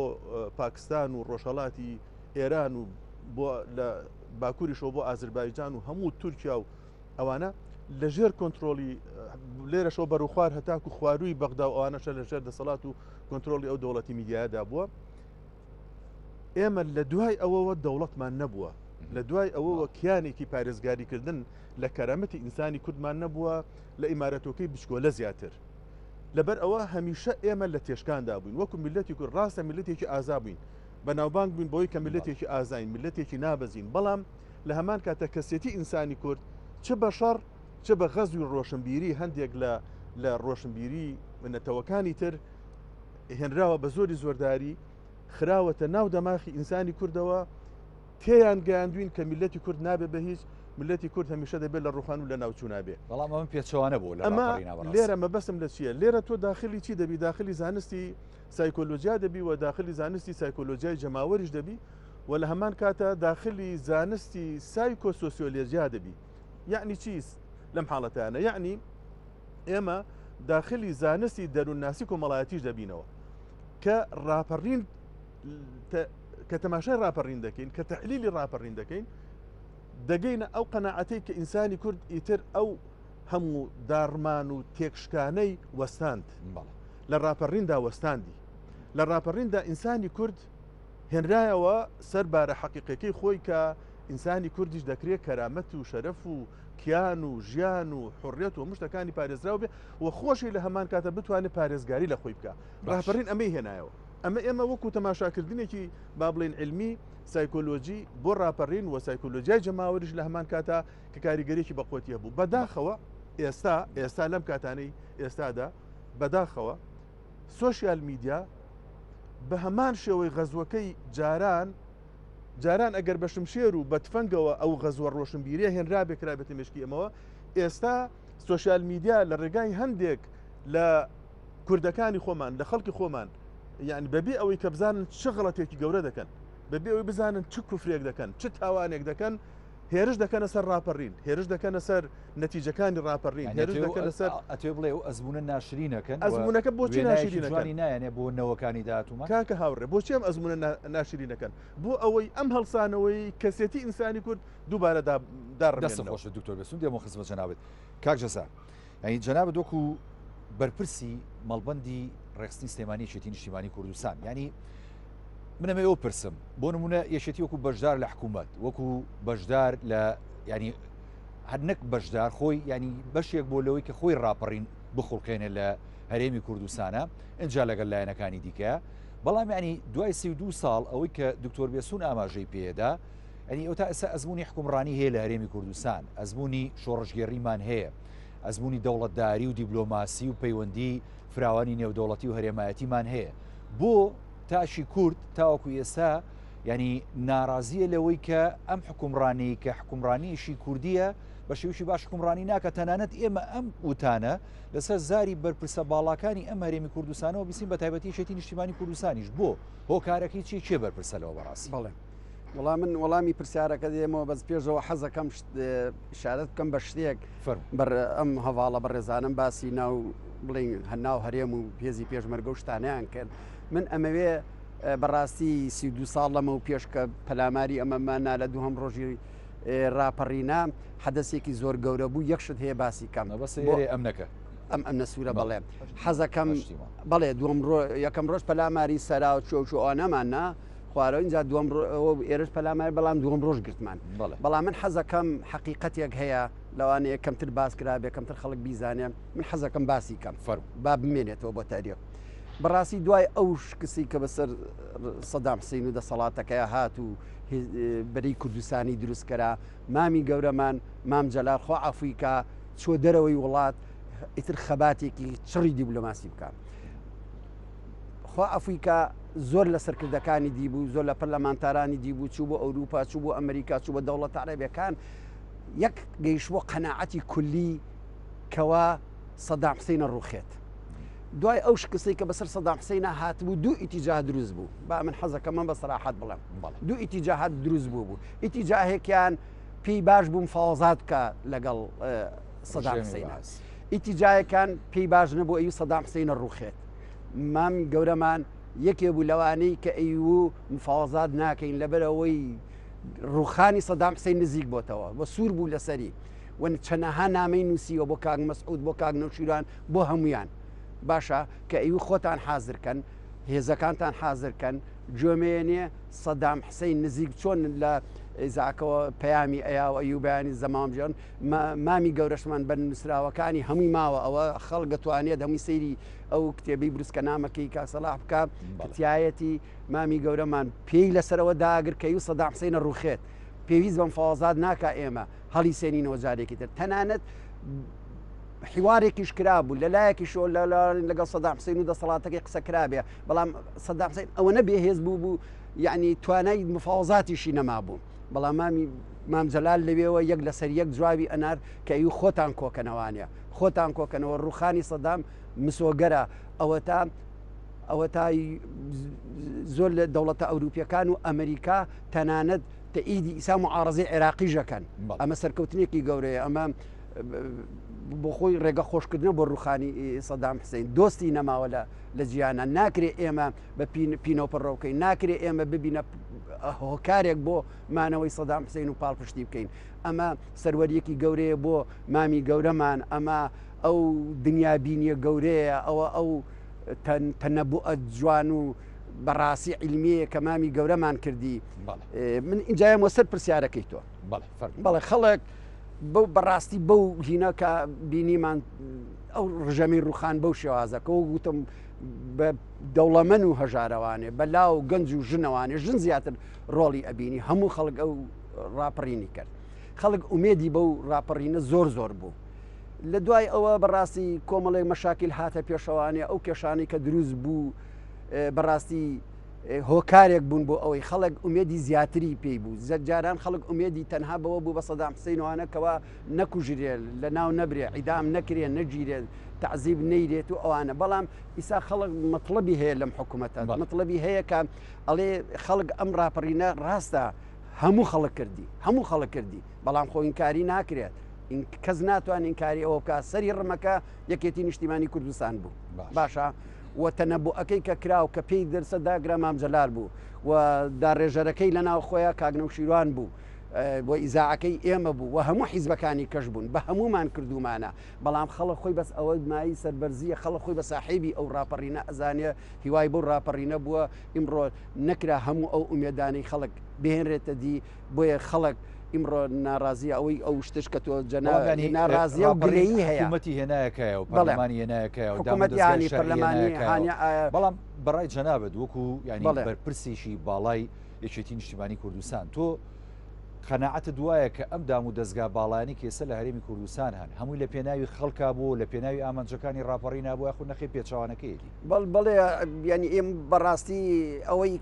پاکستان و ڕۆژهەڵاتی ئێران و بۆ لە باکووریشەوە بۆ ئازربایجان و هەموو تورکیا و ئەوانە لەژێر کۆنتترۆلی لێرەشەوە بەروخوار هەتاکو خواروی بەغدا و ئەوانەشە لەژێر دەسەڵات و کۆنتترۆلی ئەو دەوڵەتی میدیادا بووە ئێمە لە دوای ئەوەوە دەوڵەتمان نەبووە لە دوای ئەوەوە کیانێکی پارێزگاریکردن لە کەرامەتی ئینسانی کوردمان نەبووە لە ئیمارەتۆکەی بچکۆلە زیاتر لەبەر ئەوە هەمیشە ئێمە لە تێشکاندا بووین وەکو میللەتی کورد، ڕاستە میللەتێکی ئازا بووین، بەناوبانگ بووین بەوەی کە میللەتێکی ئازاین، میللەتێکی نابەزین، بەڵام لە هەمان کاتە کەسێتی ئینسانی کورد چ بە شەڕ چ بە غەزوی ڕۆشنبیری هەندێک لە لە ڕۆشنبیری نەتەوەکانی تر هێنراوە بە زۆری زۆرداری خراوەتە ناو دەماخی ئینسانی کوردەوە تێیان گەیاندوین کە میللەتی کورد نابێ بە هیچ، میللەتی کورد هەمیشە دەبێت لە ڕوخان و لە ناوچوونا بێ. بەڵام ئەمە پێچەوانە بوو لە ئەمە ڕاپەڕینا بەڕاستی. لێرە مەبەستم لە چییە؟ لێرە تۆ داخلی چی دەبی؟ داخلی زانستی سایکۆلۆجیا دەبی و داخلی زانستی سایکۆلۆجیای جەماوەریش دەبی. و لە هەمان کاتە داخلی زانستی سایکۆسۆسیۆلێجیا دەبی یعنی چیست لەم حاڵەتانە یعنی ئێمە داخلی زانستی دەروونناسی کۆمەڵایەتیش دەبینەوە کە ڕاپەڕین کە تەماشای ڕاپەڕین دەکەین کە تەحلیلی ڕاپەڕین دەکەین دەگەینە ئەو قەناعەتەی کە ئینسانی کورد ئیتر ئەو هەموو داڕمان و تێکشکانەی وەستاند لە ڕاپەڕیندا وەستاندی لە ڕاپەڕیندا ئینسانی کورد هێنرایەوە سەر بارە حەقیقەکەی خۆی کە ئینسانی کوردیش دەکرێت کەرامەت و شەرەف و کیان و ژیان و حڕێت و مشتەکانی پارێزراو بێ و خۆشی لە هەمان کاتە بتوانێت پارێزگاری لە خۆی بکە ڕاپەڕین ئەمەی هێنایەوە ئەمە ئێمە وەکو تەماشاکردنێکی با بڵێن علمی سایکۆلۆژی بۆ ڕاپەڕین و سایکۆلۆژیای جەماوەریش لە هەمان کاتا کە کاریگەریی بەقوەتی هەبوو بەداخەوە ئێستا ئێستا لەم کاتانەی ئێستادا بەداخەوە سۆشیال میدیا بە هەمان شێوەی غەزوەکەی جاران جاران ئەگەر بە شمشێر و بە تفەنگەوە ئەو غەزوە ڕۆشنبیریە هێنرابێ کرابێتە مشکی ئەمەوە ئێستا سۆشیال میدیا لە ڕێگای هەندێک لە کوردەکانی خۆمان لە خەڵکی خۆمان یعنی بەبێ ئەوەی کە بزانن چ غڵەتێکی گەورە دەکەن بەبێ ئەوەی بزانن چ کوفرێک دەکەن چ تاوانێک دەکەن هێرش دەکەنە سەر ڕاپەڕین هێرش دەکەنە سەر نەتیجەکانی ڕاپەڕین هێرش دەکەنە سەر ئەتوێ بڵێ ئەو ئەزمونە ناشرینەکەن ئەزمونەکە بۆچی ناشرینەکانی نایەنێ بۆ نەوەکانی داهاتوومان کاکە هاوڕێ بۆچی ئەم ئەزمونە ناشرینەکەن بۆ ئەوەی ئەم هەڵسانەوەی کەسێتی ئینسانی کورد دووبارە داڕمێنەوە. دەستت خۆش بێت دکتۆر بێسون دێمەوە خزمەت جەنابت کاک جەزا یعنی جەنابت وەکو بەرپرسی مەڵبەندی ڕێکخستنی سلێمانی یەکێتی نیشتیمانی کوردستان یعنی من ئەمەوێ ئەو پرسم بۆ نمونە یەکێتی وەکو بەشدار لە حکوومەت وەکو بەشدار لە ینی هەر نەک بەشدار خۆی ینی بەشێک بۆ لەوەی کە خۆی ڕاپەڕین بخڵقێنێ لە هەرێمی کوردستانە ئینجا لەگەڵ لایەنەکانی دیکە بەڵام ینی دوای 32 ساڵ ئەوەی کە دکتۆر بێسون ئاماژەی پێدا ئەنی ئەو تا ئێستا ئەزمموی حکومڕانی هەیە لە هەرێمی کوردستان ئەزمموی شۆڕشگێڕیمان هەیە ئەزمموی دەوڵەتداری و دیبلۆماسی و پەیوەندی فراوانی نێودەوڵەتی و هەرێمایەتیمان هەیە بۆ تاکی کورد تاوەکو ئێستا ینی ناڕازیە لەوەی کە ئەم حکومڕانی کە حکومڕانیشی کوردیە بە شێوشی باش حکومڕانی ناکە تەنانەت ئێمە ئەم وتانە لەسەر زاری بەرپرسە باڵاکانی ئەم هەرێمی کوردستانەوە بیسین بە تایبەتی یەکێتی نیشتیمانی کوردستانیش بۆ هۆکارەکەی چی کێ بەرپرسە لەوە بەڕاستی بەڵێ وەڵا من وەڵامی پرسیارەکە دێمەوە بەس پێشەوە حەزەکەم ئشارەت بکەم بە شتێک بەر ئەم هەواڵە بەڕێزانم باسی ناو بڵین هەناو هەرێم و هێزی پێشمەرگە و شتانیان کرد من ئەمەوێ بەڕاستی 32 ساڵ لەمە و پێش کە پەلاماری ئەمەمان نا لە دووهەم ڕۆژی ڕاپەڕینە حەدەسێکی زۆر گەورە بوو یەک شت هەیە باسی کەم ئەم نەکە ئەم ئەمنە سوورە بەڵێ حەزەکەم بەڵێ دووەم یەکەم ڕۆژ پەلاماری سەرا و چۆ چۆ ئەوانەمان نا خوارەوە ئینجا دووەم ئێرش پەلامار بەڵام دووەم ڕۆژ گرتمان بەڵام من حەزەکەم حەقیقەتێک هەیە لەوانەیە کەمتر باس کرابێ کەمتر خەڵک بیزانێ من حەزەکەم باسی کەم فەرموو با بمێنێتەوە بۆ تاریخ بەڕاستی دوای ئەو شکستی کە بەسەر سەدام حسین و دەسەڵاتەکەی هات و بەری کوردستانی دروستکرا مامی گەورەمان مام جەلال خۆ ئافریکا چوە دەرەوەی وڵات ئیتر خەباتێکی چڕی دیبلۆماسی بکە خوا عەفوی کا زۆر لە سەرکردەکانی دیبوو زۆر لە پەرلەمانتارانی دیبوو چوو بۆ ئەوروپا چوو بۆ ئەمریکا چوو بە دەوڵەتە عەرەبیەکان یەک گەیشت بۆ قەناعەتی کولی کەوا سەدام حسینە ڕوخێت دوای ئەو شکستەی کە بەسەر سەدام حسینە هاتبوو دوو ئیتیجاه دروست بوو با من حەزەکەم من بە سەراحەت بڵێم دوو ئیتیجاهات دروست بوو بوو ئیتیجاهێکیان پێی باش بوو مفاوەزات بکە لەگەڵ سەدام حسینە ئیتیجاهەکان پێی باش نەبوو ئەوی سەدام حسینە ڕوخێت مام گەورەمان یەکێ بوو لەوانەی کە ئەیوو مفاوەزات ناکەین لەبەرئەوەی ڕوخانی سەدام حسین نزیک بۆتەوە و سوور بوو لەسەری و چەنەها نامەی نووسیوە بۆ کاک مەسعود بۆ کاک نەوشیروان بۆ هەمویان باشە کە ئەیوو خۆتان حازرکەن هێزەکانتان حازرکەن گوێمێنێ سەدام حسین نزیک چۆن لە ئیزاکەوە پەیامی ئەیا و ئەیو بەیانی زەمام ژێن مامی گەورەشمان بە نووسراوەکانی هەمووی ماوە ئەوە خەڵک دەتوانێت هەمووی سەیری ئەو کتێبەی بروسکەنامەکەی کاک سەلاح بکا کە تایەتی مامی گەورەمان پێی لەسەرەوە داگر کەی و سەدام حسینە ڕوخێت پێویست بەم فازاد ناکا ئێمە هەڵی سێنینەوە جارێکی تر تەنانەت حوارێکیش کرابوو لە لایەکیشەوە لەگەڵ سەدام حسین و دەسەڵاتەکەی قسە کرابێ بەڵام سەدام حسین ئەوە نەبێ هێز بوو بوو یعنی توانای مفاوەزاتیشی نەمابوو بەڵام مامی مام جەلال لەوێوە یەک لەسەر یەک جوابی ئەنار کە ئەوی خۆتان کۆکەنەوانە خۆتان کۆکەنەوە ڕوخانی سەدام مسۆگەرە ئەوەتا ئەوە تا زۆر لە دەوڵەتە ئەوروپیەکان و ئەمریکا تەنانەت تەئیدی ئیسا معارەزەی عێراقیش ئەکەن. ئەمە سەرکەوتنێکی گەورەیە. ئەمە بۆ خۆی ڕێگە خۆشکردنە بۆ ڕوخانی سەدام حسین. دۆستی نەماوە لە جیهانە. ناکرێ ئێمە بە پینەوپەڕۆ بکەین، ناکرێ ئێمە ببینە هۆکارێک بۆ مانەوەی سەدام حسین و پاڵپشتی بکەین. ئەمە سەروەریەکی گەورەیە بۆ مامی گەورەمان، ئەمە ئەو دنیابینیە گەورەیە، ئەوە ئەو تەنەبوئە جوان و بەڕاستی عیلمیەیە کە مامی گەورەمان کردی. من ئینجایم سەر پرسیارەکەی تۆ. بەڵێ خەڵک بەو بەڕاستی بەو هینە کە بینیمان ئەو ڕژەمی ڕوخان بەو شێوازەکە و گوتم بە دەوڵەمەن و هەژارەوانێ بە لاو گەنج و ژنەوانێ ژن زیاتر ڕۆڵی ئەبینی هەموو خەڵک ئەو ڕاپەڕینی کرد خەڵک ئومێدی بەو ڕاپەڕینە زۆر زۆر بوو لە دوای ئەوە بەڕاستی کۆمەڵێک مەشاکیل هاتە پێشەوانێ ئەو کێشانەی کە دروست بوو بەڕاستی هۆکارێک بوون بۆ ئەوەی خەڵک ئومێدی زیاتری پێی بوو جاران خەڵک ئومێدی تەنها بەوە بوو بە سەدام حسینوانەکەەوە نەکوژرێ لە ناو نەبرێ عیدام نەکرێ نەگیرێت تعزیب نەیرێت و ئەوانە بەڵام ئیسا خەڵک مەطلبی هەیە لەم حکوومەتە مەطلبی هەیە کە ئەڵێ خەڵک ئەم ڕاپەڕینە ڕاستە هەموو خەڵک کردی هەموو خەڵک کردی بەڵام خۆ ئینکاری ناکرێت کەس ناتوان ئینکاری ئەوە بکات سەری ڕمەکە یەکێتی نیشتیمانی کوردستان بوو باشە و تەنەبوئەکەی کە کرا و کە پێی دەرسە داگرا مام جەلال بوو و داڕێژەرەکەی لە ناو خۆیان کاک نەوشیروان بوو بۆ ئیزاعەکەی ئێمە بوو و هەموو حیزبەکانی کەش بوون بە هەمومان کردومانە بەڵام خەڵک خۆی بەس ئەوە مای سەربەرزیە خەڵک خۆی بە ساحێبی ئەو ڕاپەڕینە ئەزانێ هیوای بۆ ڕاپەڕینە بووە ئیمڕۆ نەکرا هەموو ئەو ئومێدانەی خەڵک بهێنرێتە دی بۆیە خەڵک ئیمڕۆ ناڕازیە ئەوەی ئەو شتش کە تۆ جەنابی ناڕازیە و گلەیی هەیە حکوومەتی هێنایەکایە و پەرلەمانی هێنایەکایە و حکوومەتیانی پەرلەمانی هانیا بەڵام بەڕای جەنابت وەکو یانی بەرپرسێکی باڵای یەکێتی نیشتیمانی کوردستان تۆ قەناعەتت وایە کە ئەم دام و دەزگا باڵایانەی کە ئێستا لە هەرێمی کوردستان هەن هەمووی لە پێناوی خەڵکا بووە و لە پێناوی ئامانجەکانی ڕاپەڕینا بووە یاخود نەخێر پێچەوانەکەیەتی؟ بەڵ بەڵێ یانی ئێم بەڕاستی ئەوەی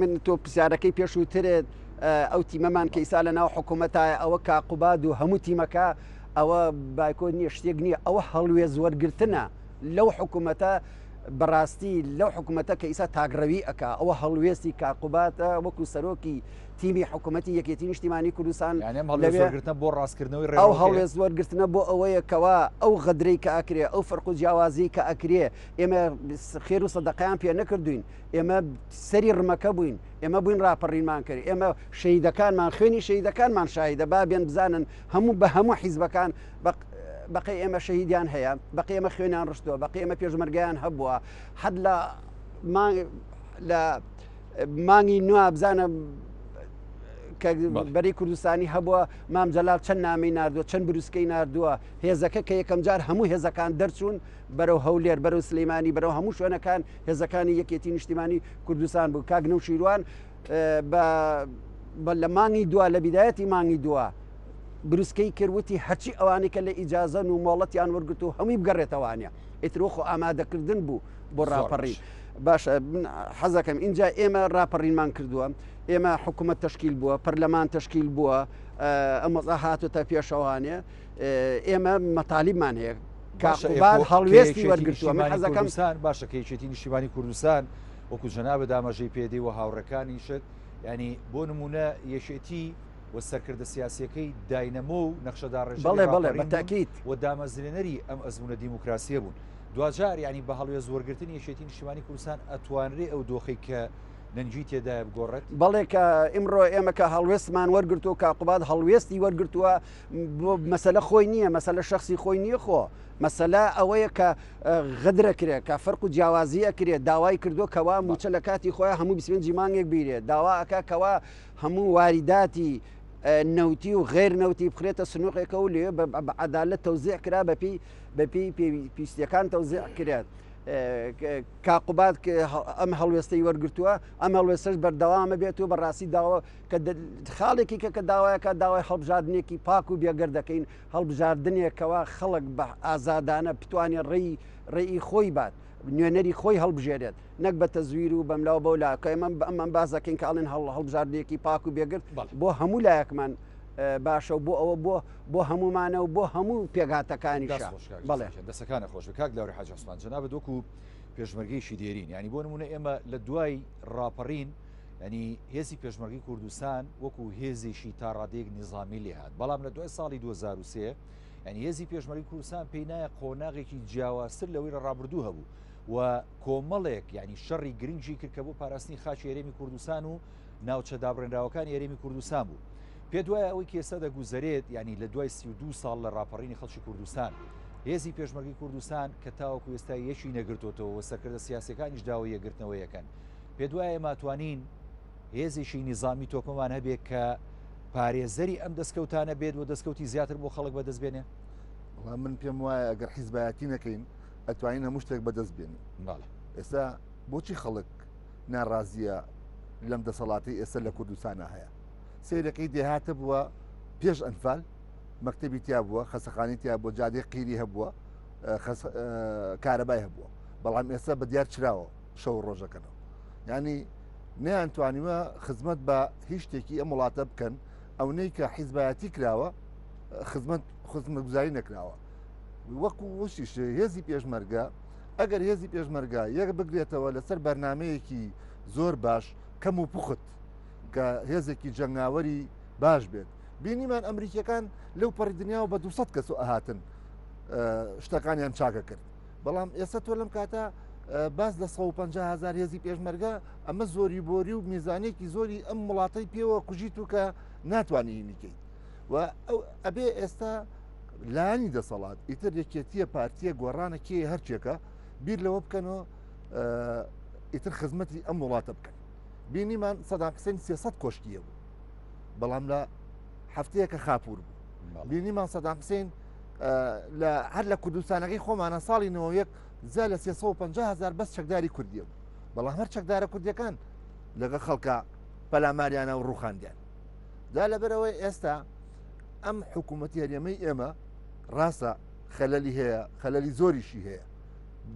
من تۆ پرسیارەکەی پێشووترت ئەو تیمەمان کە ئیسا لە ناو حکوومەتایە ئەوە کاقوباد و هەموو تیمەکە ئەوە بایکۆت نییە شتێک نییە ئەوە هەڵوێز وەرگرتنە لەو حکوومەتە بەڕاستی لەو حکوومەتە کە ئیسا تاگڕەوی ئەک ئەوە هەڵوێستی کاقوباتە وەکو سەرۆکی تیمی حکوومەتی یەکێتی نیشتیمانی کوردستان لەوێگرتنە بۆ ڕاستکردنەوەی ئەو هەڵوێست وەرگرتنە بۆ ئەوەیە کەوا ئەو غەدرەی کە ئەکرێ ئەو فەرق و جیاوازی کە ئەکرێ ئێمە خێر و سەدەقیان پێ نەکردوین ئێمە سەری ڕمەکە بووین ئێمە بووین ڕاپەڕینمان کرد ئێمە شەیدەکانمان خوێنی شەیدەکانمان شاهیدە با بێن بزانن هەموو بە هەموو حیزبەکان بەقی ئێمە شەهیدیان هەیە بەقی ئێمە خوێنیان ڕشتووە بەقی ئێمە پێشمەرگیان هەبووە حەد لە لە مانگی نوێ بزانە کە بەری کوردستانی هەبووە مام جەلال چەند نامی نردووە چەند بروسکەی نردووە هێزەکە کە یەکەم جار هەموو هێزەکان دەرچوون بەرەو هەولێر بەرەو سلەیمانی بەرەو هەموو شوێنەکان هێزەکانی یەکێتی نیشتیمانی کوردستان بوو کاک نەوشیروان بە لە مانگی دوا لە بیدایەتی مانگی دوا بروسکەی کردوتی هەرچی ئەوانەی کە لە ئیجازەن و مۆڵەتیان وەرگرت و هەمووی بگەڕێتەوانە ئیترۆ خۆ ئامادەکردن بوو بۆ ڕاپەڕین باشە حەزەکەم اینجا ئێمە ڕاپەڕینمان کردووە ئێمە حکوومەت تشکیل بووە پەرلەمان تشکیل بووە ئەم وەزع هاتوتە پێشەوانێ ئێمە مەتالیبمان هەیە کاقوباد هەڵوێستی وەرگرتووە من حەزەکەم باشە کە یەکێتی نیشتیمانی کوردستان وەکو جەنابت ئاماژەی پێدەی و هاوڕێکانیشت ینی بۆ نمونە یەکێتی و سەرکردە سیاسیەکەی داینەمۆ و نەخشەداڕێژەری بەڵێ بەڵێ بەتاکیت و دامەزرێنەری ئەم ئەزمونە دیموکراسیە بوون دواجار ینی بە هەڵوێست وەرگرتنی یەکێتی نیشتیمانی کوردستان ئەتوانرێ ئەو دۆخی کە نەنگی تێدایە بگۆڕێت؟ بەڵێ کە ئیمڕۆ ئێمە کە هەڵوێستمان وەرگرتووە کاقوباد هەڵوێستی وەرگرتووە مەسەلە خۆی نییە مەسەلە شخصی خۆی نییە خۆ مەسەلە ئەوەیە کە غدرە کرێ کە فەرق و جیاوازی ئەکرێت داوای کردو کەوا موچە لە کاتی خۆیان هەموو 25 مانگێک بیرێت داوا ئەک کەوا هەموو واریداتی نەوتی و غێر نەوتی بخرێتە سنووقێکە و لێ بە عدالت تەوزیع کرا بەپی بەپی پێویستیەکان تەوزیع کرێت. کاقوبات ئەم هەڵوێستەی وەرگتووە ئەم هەڵوێستەش بەردەوامە بێت و بەڕاستی داوە کە خاڵێکی کە کە داوایەکە داوای هەڵبژاردنێکی پاک و بێگەر دەکەین هەڵبژاردنێکەوە خەڵک بە ئازادانە بتوانێت ڕێی ڕێی خۆی بات نوێنەری خۆی هەڵبژێرێت نەک بە تەزویر و بەملاوە بەو لا کە ئێمە ئەمەم باس دەکەین کە ئەڵێن هەڵ هەڵبژاردنێکی پاک و بێگرت بۆ هەموو لایەکمان باشە و بۆ ئەوە بۆ بۆ هەمومانە و بۆ هەموو پێکهاتەکانیشە. بەڵێ دەسەکانە خۆش کاک لاوری حاجی عوسمان جەنابت وەکو. پێشمەرگەیەکی دێرین یانی بۆ نمونە ئێمە لە دوای ڕاپەڕین ینی هێزی پێشمەرگی کوردستان وەکو هێزێکی تا ڕادەیەک نیزامی لێهات بەڵام لە دوای ساڵی 2023 ینی هێزی پێشمەرگی کوردستان پێی نایە قۆناغێکی جیاوازتر لەوەی لە ڕابردوو هەبوو و کۆمەڵێک ینی شەڕی گرنگی کرد کە بۆ پاراستنی خاکی هەرێمی کوردستان و ناوچە دابڕێنراوەکانی هەرێمی کوردستان بوو. پێت وایە ئەوەی کە ئێستا دەگوزەرێت یانی لە دوای 32 ساڵ لە ڕاپەڕینی خەڵکی کوردستان هێزی پێشمەرگی کوردستان کە تاوەکو ئێستا یەکی نەگرتوتەوە و سەرکردە سیاسەکانیش داوای یەکگرتنەوە یەکەن پێت وایە ئێمە توانین هێزێکی نیزامی تۆکمەمان هەبێت کە پارێزەری ئەم دەستکەوتانە بێت و دەستکەوتی زیاتر بۆ خەڵک بەدەست بێنێ؟ وەڵا من پێم وایە ئەگەر حیزبایەتی نەکەین ئەتوانین هەموو شتێک بەدەست بێنین. بەڵێ. ئێستا بۆچی خەڵک ناڕازیە لەم دەسەڵاتی ئێستا لە کوردستانە هەیە سیرەکەی دێهاتە بووە پێش ئەنفال مەکتتەبی تیا بووە خەسەخانی تیا بۆ جادەی قیری هەبووە کارەبای هەبووە بەڵام ئێستا بە دیار چراوە شەو ڕۆژەکەنەوە ینی نیان توانیوە خزمەت بە هیچ شتێکی ئەم وڵاتە بکەن ئەونەی کە حیزبایەتی کراوە خزمەت خزمەتگوزاری نەکراوە وەکو وشیش هێزی پێشمەرگە ئەگەر هێزی پێشمەرگە یەک بگرێتەوە لەسەر بەرنمەیەکی زۆر باش کەم و پوخت کە هێزێکی جەنگاوەری باش بێت بینیمان ئەمریکیەکان لەو پەڕی دنیاوە بە 200 کەس و ئەهاتن شتەکانیان چاکە کرد بەڵام ئێستا تۆ لەم کاتە باس لە 150 هزار هێزی پێشمەرگە ئەمە زۆری بۆری و میزانێکی زۆری ئەم وڵاتەی پێوە کوژیت و کە ناتوانانی هینیکەیت و ئەو ئەبێ ئێستا لانی دەسەڵات ئیتر یەکێتیە پارتیە گۆڕانە کێ هەرچێکە بیر لەوە بکەنەوە ئیتر خزمەتی ئەم وڵاتە بکەن بینیمان سەدام حسێن 300 کۆشکیە بوو بەڵام لە هەفتەیەکە خاپور بوو بینیمان سەدام حسێن لە هەر لە کوردستانەکەی خۆمانە ساڵی 91 زیا لە 350 هزار بەس چەکداری کوردیە بوو بەڵام هەر چەکدارە کوردیەکان لەگە خەڵکە پەلاماریانە و ڕوخاندیان دا لەبەرەوەی ئێستا ئەم حکوومەتی هەرێمەی ئێمە ڕاستە خەلەلی هەیە خەلەلی زۆریشی هەیە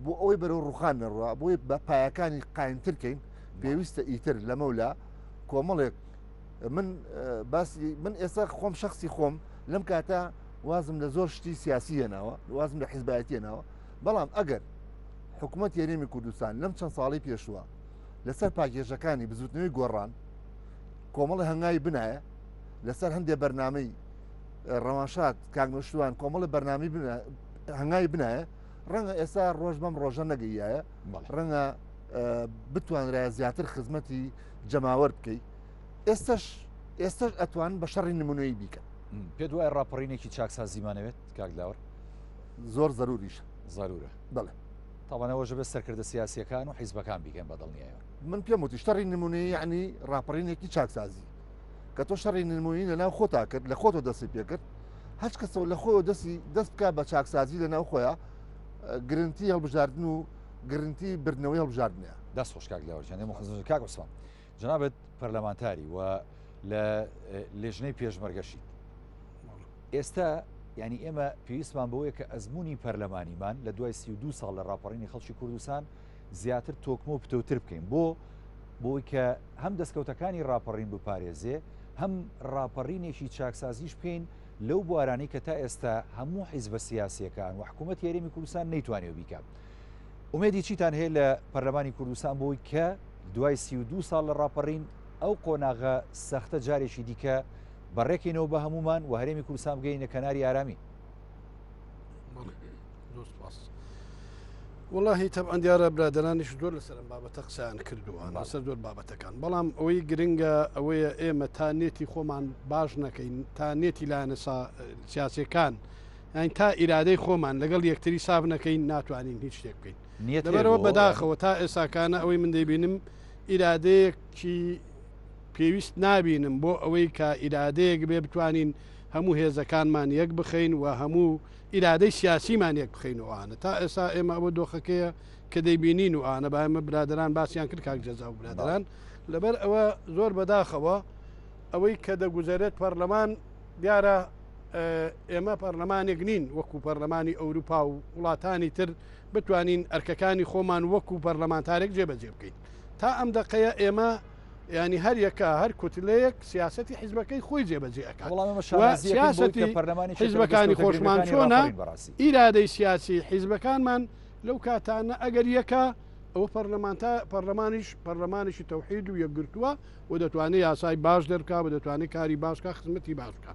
بۆ ئەوەی بەرەو ڕوخان نەڕوا بۆی بە پایەکانی قایمتر کەین پێویستە ئیتر لەمەولا کۆمەڵێک من باسی من ئێستا خۆم شخصی خۆم لەم کاتە وازم لە زۆر شتی سیاسی هێناوە وازم لە حیزبایەتی هێناوە بەڵام ئەگەر حکوومەت هەرێمی کوردستان لەم چەند ساڵی پێشووە لەسەر پاکێژەکانی بزوتنەوەی گۆڕان کۆمەڵی هەنگاوی بنایە لەسەر هەندێ بەرنمەی ڕەوانشاد کاک نەوشیروان کۆمەڵی بەرنامی هەنگاوی بنایە ڕەنگە ئێستا ڕۆژ بەم ڕۆژە نەگەیایە ڕەنگە بتوانرایە زیاتر خزمەتی جەماوەر بکەیت ئێستش ئێستش ئەتوان بە شەڕی نمونەی بیکە پێ دوای ڕاپەڕینێکی چاکسازیمانەوێت کاک لاوەر زۆر زەروریش زەرورە بڵێ تاوانەوەژە بە سەرکردە سیاسیەکان و حیزبەکان بیکەن بە دڵنیایەوە من پێم وتی شەڕی نمونەیە یعنی ڕاپەڕینێکی چاکسازی کە تۆ شەڕی نمونی لە ناو خۆتا کرد لە خۆتۆ دەستی پێکرد هەچ کەسەوە لە خۆیەوە دەستی دەست بکە بە چاکسازی لە ناو خۆیان گرنتی هەڵبژاردن و گرنتی بردنەوەی هەڵبژاردنە. دەست خۆش کاک لاوەر گیان ئێمە خزمەت کاک عوسمان جەنابت پەرلەمانتاری و لە لێژنەی پێشمەرگەشیت ئێستا ینی ئێمە پێویستمان بەوەیە کە ئەزمموی پەرلەمانیمان لە دوای 32 ساڵ لە ڕاپەڕینی خەڵکی کوردستان زیاتر تۆکمە و پتەوتر بکەین بۆ بۆی کە هەم دەستکەوتەکانی ڕاپەڕین بپارێزێ هەم ڕاپەڕینێکی چاکسازیش بکەین لەو بوارانەی کە تا ئێستا هەموو حیزبە سیاسیەکان و حکوومەتی هەرێمی کوردستان نەیتوانیوە بیکات. ئومێدی چیتان هەیە لە پەرلەمانی کوردستان بۆی کە دوای 32 ساڵ لە ڕاپەڕین ئەو قۆناغە سەختە جارێکی دیکە بەڕێکەینەوە بە هەمومان و هەرێمی کوردستان بگەینە کەناری ئارامی؟ زۆر سپاس. وەڵاهی تەبعەن دیارە برادەرانیش زۆر لەسەر ئەم بابەتە قسەیان کردووە لەسەر زۆر بابەتەکان بەڵام ئەوەی گرنگە ئەوەیە ئێمە تا نێتی خۆمان باش نەکەین تا نێتی لایەنە سیاسەکان یان تا ئیرادەی خۆمان لەگەڵ یەکتری ساف نەکەین ناتوانین هیچ شتێک بکەین لەبەرەوە بەداخەوە تا ئێساکانە ئەوەی من دەیبینم ئیرادەیەکی پێویست نابینم بۆ ئەوەی کە ئیرادەیەک بێ بتوانین هەموو هێزەکانمان یەک بخەین و هەموو ئیرادەی سیاسیمان یەک بخەین و ئانە تا ئێستا ئێمە ئەوە دۆخەکەیە کە دەیبینین و ئانە با ئێمە برادەران باسیان کرد کاک جەزا و برادەران لەبەر ئەوە زۆر بەداخەوە ئەوەی کە دەگوزەرێت پەرلەمان دیارە ئێمە پەرلەمانێک نین وەکو پەرلەمانی ئەوروپا و وڵاتانی تر بتوانین ئەرکەکانی خۆمان وەکو پەرلەمانتارێک جێبەجێ بکەین تا ئەم دەقەیە ئێمە ینی هەر یەکە هەر کوتلەیەک سیاستی حیزبەکەی خۆی جێبەجێ ئەکات سیاستی حیزبەکانی خۆشمان چۆنە ئیرادەی سیاسی حیزبەکانمان لەو کاتانە ئەگەر یەکە ئەوە پەرلەمانتا پەرلەمانیش پەرلەمانێکی تەوحید و یەکگرتووە و دەتوانێت یاسای باش دەرکا و دەتوانێت کاری باش بکا خزمەتی باش بکا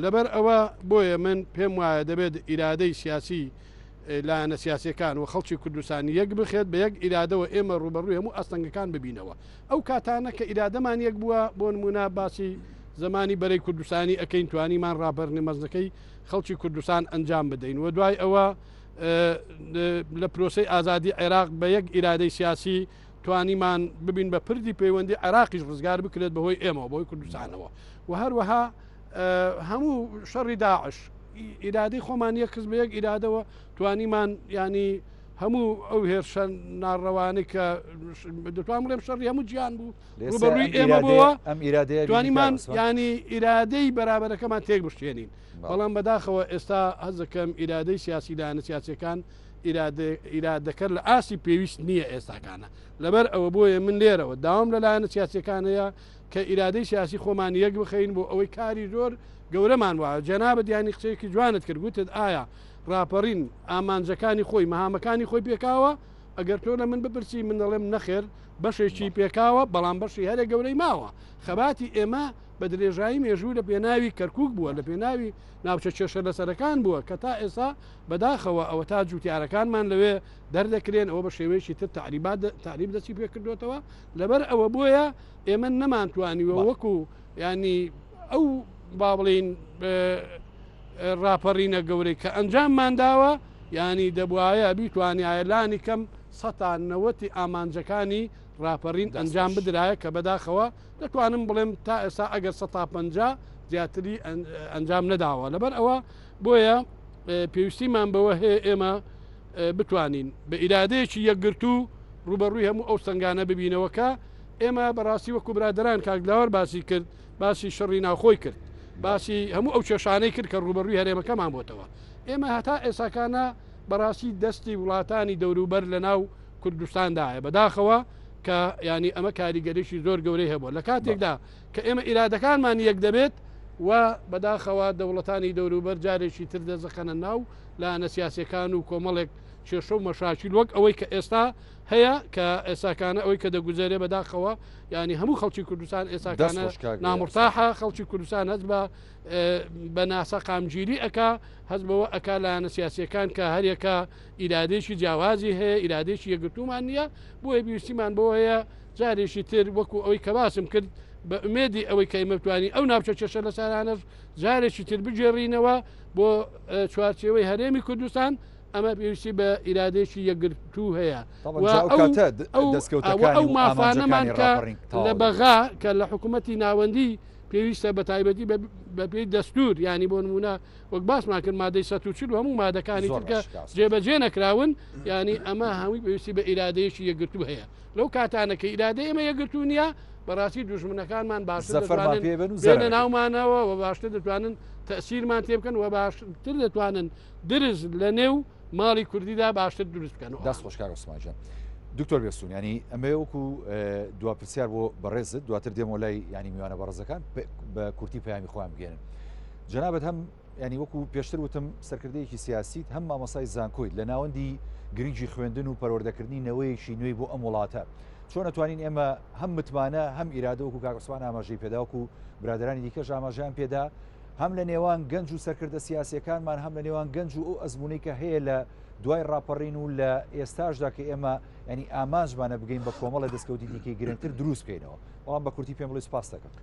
لەبەر ئەوە بۆیە من پێم وایە دەبێت ئیرادەی سیاسی لایەنە سیاسەکان و خەڵکی کوردستان یەک بخێت بە یەک ئیرادەوە ئێمە ڕوبەڕووی هەموو ئاستەنگەکان ببینەوە ئەو کاتانە کە ئیرادەمان یەک بووە بۆ نمونە باسی زمانی بەرەی کوردستانی ئەەکەین توانیمان ڕاپەرنی مەزنەکەی خەڵکی کوردستان ئەنجام بدەین و دوای ئەوە لە پرۆسەی ئازادی عێراق بە یەک ئیرادەی سیاسی توانیمان ببین بە پردی پەیوەندی عێراقیش ڕزگار بکرێت بەهۆی ئێمەوە بۆی کوردستانەوە و هەروەها هەموو شەڕی داعش ئیرادەی خۆمان یەک خست بە یەک ئیرادەوە توانیمان ینی هەموو ئەو هێرشە ناڕەوانەی کە دەتوان بڵێم شەڕی هەموو جیان بوو ڕوبەڕووی ئێمە بووە ئەم ئیرادەیە توانیمان ینی ئیرادەی بەرابەرەکەمان تێک بشتێنین بەڵام بەداخەوە ئێستا هەزەکەم ئیرادەی سیاسی لایەنە سیاسەکان ئیرادەکە لە ئاستی پێویست نییە ئێستاکانە لەبەر ئەوە بۆیە من لێرەوە داوام لە لایەنە سیاسەکانەیە کە ئیرادەی سیاسی خۆمان یەک بخەین بۆ ئەوەی کاری زۆر گەورەمان وایە جەنابت یانی قسەیەکی جوانت کرد گوتت ئایا ڕاپەڕین ئامانجەکانی خۆی مەهامەکانی خۆی پێکاوە ئەگەر تۆ لە من بپرسی من دەڵێم نەخێر بەشێکی پێکاوە بەڵام بەشی هەرە گەورەی ماوە خەباتی ئێمە بە درێژایی مێژوو لە پێناوی کەرکک بووە لە پێناوی ناوچە کێشە لەسەرەکان بووە کە تا ئێستا بەداخەوە ئەوە تا جوتیارەکانمان لەوێ دەردەکرێن ئەوە بە شێوەیەکی تر تەعریبات تەعریب دەستی پێ کردوێتەوە لەبەر ئەوە بۆیە ئێمە نەمانتوانیوە وەکو ینی ئەو با بڵین ڕاپەڕینە گەورەی کە ئەنجاممان داوە ینی دەبواە بیتوانایە لانی کەم سەتان نەوەتی ئامانجەکانی ڕاپەڕین ئەنجام بدرایە کە بەداخەوە دەتوانم بڵێم تا ئێستا ئەگەر سەتا 50 زیاتری ئەنجام نەداوە لەبەر ئەوە بۆیە پێویستیمان بەوە هەیە ئێمە بتوانین بە ئیرادەیەکی یەکگرتوو ڕوبەڕووی هەموو ئەو سنگانە ببینەوە کە ئێمە بەڕاستی وەکو برادران کاک لاوەر باسی کرد باسی شەڕی ناوخۆی کرد باسی هەموو ئەو کێشانەی کرد کە ڕوبەڕووی هەرێمەکەمان بۆتەوە ئێمە هەتا ئێساکانە بەڕاستی دەستی وڵاتانی دەوروبەر لە ناو کوردستاندایە بەداخەوە کە ینی ئەمە کاریگەریی زۆر گەورەی هەبووە لە کاتێکدا کە ئێمە ئیرادەکانمان یەک دەبێت و بەداخەوە دەوڵەتانی دەوروبەر جارێکی تر دەزەخەنە ناو لایەنە سیاسەکان و کۆمەڵێک کێشە و مەشاکیل وەک ئەوەی کە ئێستا هەیە کە ئێساکانە ئەوەی کە دەگوزەرێ بەداخەوە ینی هەموو خەڵکی کوردستان ئێساکانە نامرتاحە خەڵکی کوردستان هەست بە بە ناسەقامگیری ئەک هەست بەوە ئەک لایەنە سیاسەکان کە هەرێکە ئیرادێکی جیاوازی هەیە ئیرادێکی یەکگرتومان نییە بۆیە پێویستیمان بۆ هەیە جارێکی تر وەکو ئەوەی کە باسم کرد بە ئومێدی ئەوەی کە ئێمە بتوانین ئەو ناوچە کێشە لەسەرانەش جارێکی تر بگێڕینەوە بۆ چوارچێوەی هەرێمی کوردستان ئەمە پێویستی بە ئیرادێکی یەکگرتوو هەیە ئەو مافانەمان کە لە بەغا کە لە حکوومەتی ناوەندی پێویستە بە تایبەتی بەپێی دەستور ینی بۆ نمونە وەک باسمان کرد مادەی 140 و هەموو مادەکانی ترکە جێبەجێ نەکراون ینی ئەمە هەمووی پێویستی بە ئیرادەیەکی یەکگرتوو هەیە لەو کاتانە کە ئیرادەی ئێمە یەکگرتوو نییە بەڕاستی دوژمنەکانمان باشتر زەفەرمان دەتوانن پێ بن و بێنە زەرەر ناومانەوە و باشتر دەتوانن تەسیرمان تێ بکەن و باشتر دەتوانن درز لە نێو ماڵی کوردیدا باشتر دروست بکەن دەست خۆش کاک عوسمان گیان. دکتۆر بێستون ینی ئەمە وەکو دوا پرسیار بۆ بەڕێزت دواتر دێمەوە لای ینی میوانە بەڕێزەکان بە کورتی پەیامی خۆیان بگەێنن جەنابەت هەم ینی وەکو پێشتر وتم سەرکردەیەکی سیاسیت هەم مامۆسای زانکۆیت لە ناوەندی گرنگی خوێندن و پەروەردەکردنی نەوەیەکی نوێی بۆ ئەم وڵاتە چۆن ئەتوانین ئێمە هەم متمانە هەم ئیرادە وەکو کاک عوسمان ئاماژەی پێدا وەکو برادرانی دیکەش ئاماژەیان پێدا هەم لە نێوان گەنج و سەرکردە سیاسیەکانمان هەم لە نێوان گەنج و ئەو ئەزمونەی کە هەیە لە دوای ڕاپەڕین و لە ئێستاشدا کە ئێمە ینی ئامانجمانە بگەین بە کۆمەڵە دەستکەوتی دیکەی گرنگتر دروست بکەینەوە بەڵام بە کورتی پێم بڵێ سپاس دەکەم.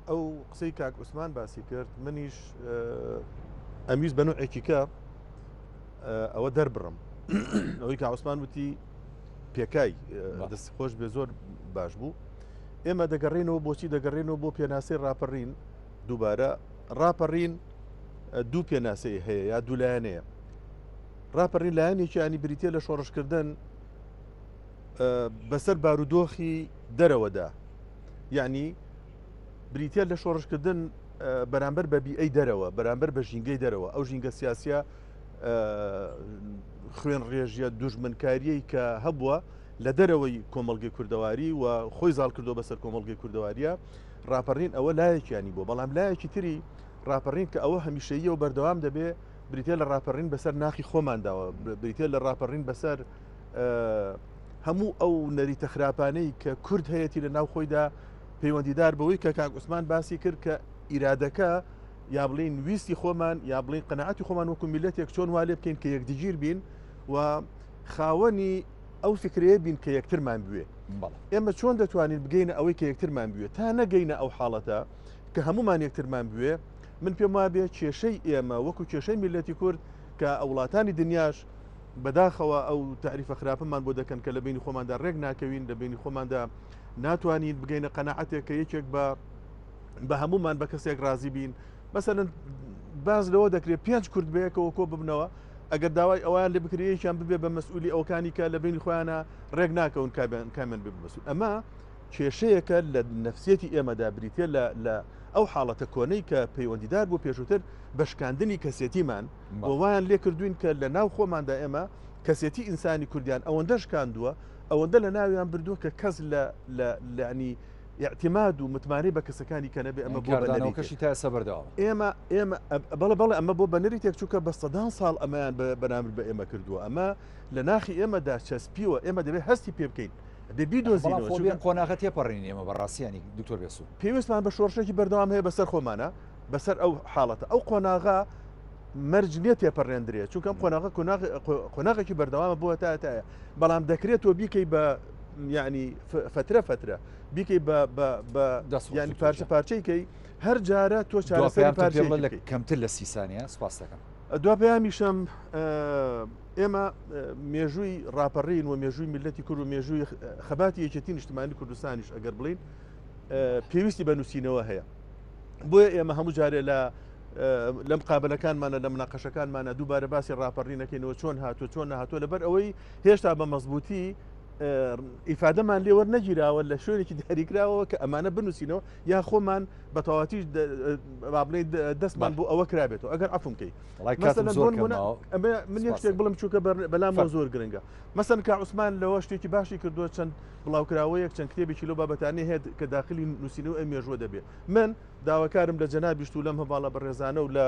ئەو قسەی کاک عوسمان باسی کرد منیش ئەمویست بە نوعێکی کە ئەوە دەربڕم ئەوەی کە عوسمان وتی پێکای دەست خۆش بێ زۆر باش بوو ئێمە دەگەڕێنەوە بۆچی دەگەڕێنەوە بۆ پێناسەی ڕاپەڕین دووبارە ڕاپەڕین دوو پێناسەی هەیە یا دوولایەنەیە ڕاپەڕین لایەنێکیانی بریتە لە شۆڕشکردن بەسەر بارودۆخی دەرەوەدا یعنی بریتە لە شۆڕشکردن بەرامبەر بە بیئەی دەرەوە بەرامبەر بە ژینگەی دەرەوە ئەو ژینگە سیاسە خوێن ڕێژیە دوژمنکاریەی کە هەبووە لە دەرەوەی کۆمەڵگەی کوردەواری و خۆی زاڵ کردو بەسەر کۆمەڵگەی کوردەواریە ڕاپەڕین ئەوە لایەکیانی بوو بەڵام لایەکی تری ڕاپەڕین کە ئەوە هەمیشەیە و بەردەوام دەبێ بریتە لە ڕاپەڕین بەسەر ناخی خۆمانداوە بریتە لە ڕاپەڕین بەسەر هەموو ئەو نەریتە خراپانەی کە کورد هەیەی لە ناو خۆیدا پەیوەندیدار بەوەی کە کاک عوسمان باسی کرد کە ئیرادەکە یا بڵین ویستی خۆمان یا بڵین قەنەعەتی خۆمان وەکو میلەتێک چۆن وا لێ بکەین کە یەکدیگیر بین و خاوەنی ئەو فکرەیە بین کە یەکترمان بوێ ئێمە چۆن دەتوانین بگەینە ئەوەی کە یەکترمان بوێ تا نەگەینە ئەو حاڵەتە کە هەمومان یەکترمان بوێ من پێم وابێ کێشەی ئێمە وەکو کێشەی میلەتی کورد کە وڵاتانی دنیاش بەداخەوە ئەو تاریفە خراپەمان بۆ دەکەن کە لە بینی خۆماندا ڕێک ناکەوین لە بینی خۆماندا ناتوانین بگەینە قەنەعەتێک کە یەکێک بە بە هەمومان بە کەسێک ڕازی بین مەسەلەن باز لەوە دەکرێت پێنج کورد بەیەکەوە کۆ ببنەوە ئەگەر داوای ئەویان لێ بکرێ یەکیان ببێ بە مەسئولی ئەوکانی کە لە بینی خۆیانە ڕێک ناکەون کامیان کامیان بێ بە مەسئول ئەمە کێشەیەکە لە نەفسیەتی ئێمەدا بریتە لە لە ئەو حاڵەتە کۆنەی کە پەیوەندیدار بۆ پێشووتر بە شکاندنی کەسێتیمان بۆ وایان لێ کردوین کە لە ناو خۆماندا ئێمە کەسێتی ئینسانی کوردیان ئەوەندە شکاندووە ئەوەندە لە ناویان بردووە کە کەس لە لە لەعنی اعتماد و متمانەی بە کەسەکانی کە نەبێ ئەمە بۆ بە نەریتێک تا ئێستا بەردەوامە. ئێمە ئێمە بەڵێ بەڵێ ئەمە بۆ بە نەریتێک چونکە بە سەدان ساڵ ئەمەیان بە بەرامبەر بە ئێمە کردووە ئەمە لە ناخی ئێمەدا چەسپیوە ئێمە دەبێت هەستی پێ بکەین دەبێ بیدۆزینەوە چونکە ئەم قۆناغە تێپەڕین ئێمە بەڕاستیانی دکتۆر بێسوو پێویستمان بە شۆڕشێکی بەردەوام هەیە بەسەر خۆمانە بەسەر ئەو حاڵەتە ئەو قۆناغە مەرج نییە تێپەڕێندرێت چونکە ئەم قۆناغە قۆناغێکی بەردەوامە بۆ تا تایە بەڵام دەکرێت تۆ بیکەی بە یعنی فترە فترە بیکەی بە بە بە ینی پارچە پارچەیکەی هەر جارە تۆ چارەسەری پارچە لە کەمتر لە سیسانە سپاس دەکەم. دوا پەیامیشم ئێمە مێژووی ڕاپەڕین و مێژووی میلەتی کورد و مێژووی خەباتی یەکێتی نیشتمانی کوردستانیش ئەگەر بڵین پێویستی بە نووسینەوە هەیە بۆیە ئێمە هەموو جارێ لە لەم قابلەکانمانە لە مناقەشەکانمانە دووبارە باسی ڕاپەڕینەکەینەوە چۆن هاتووە چۆن نەهاتووە لەبەر ئەوەی هێشتا بە مەزبوطی ئیفادەمان لێ وەرنەگیراوە لە شوێنێکی دیاریکراوەوە کە ئەمانە بنووسینەوە یا خۆمان بە تەواتی با بڵێ دەستمان بۆ ئەوە کرابێتەوە ئەگەر عەفوم کەی من یەک شتێک بڵم چووکە بەلامەوە زۆر گرنگە مەسەن کا عوسمان لەوە شتێکی باشی کردووە چەند بڵاوکراوەیەک چەند کتێبێکی لەو بابەتانەی هەیە کە داخلی نووسینەوە ئەم مێژووە دەبێت من داواکارم لە جەنابیشت و لەم هەڤاڵە بەڕێزانە و لە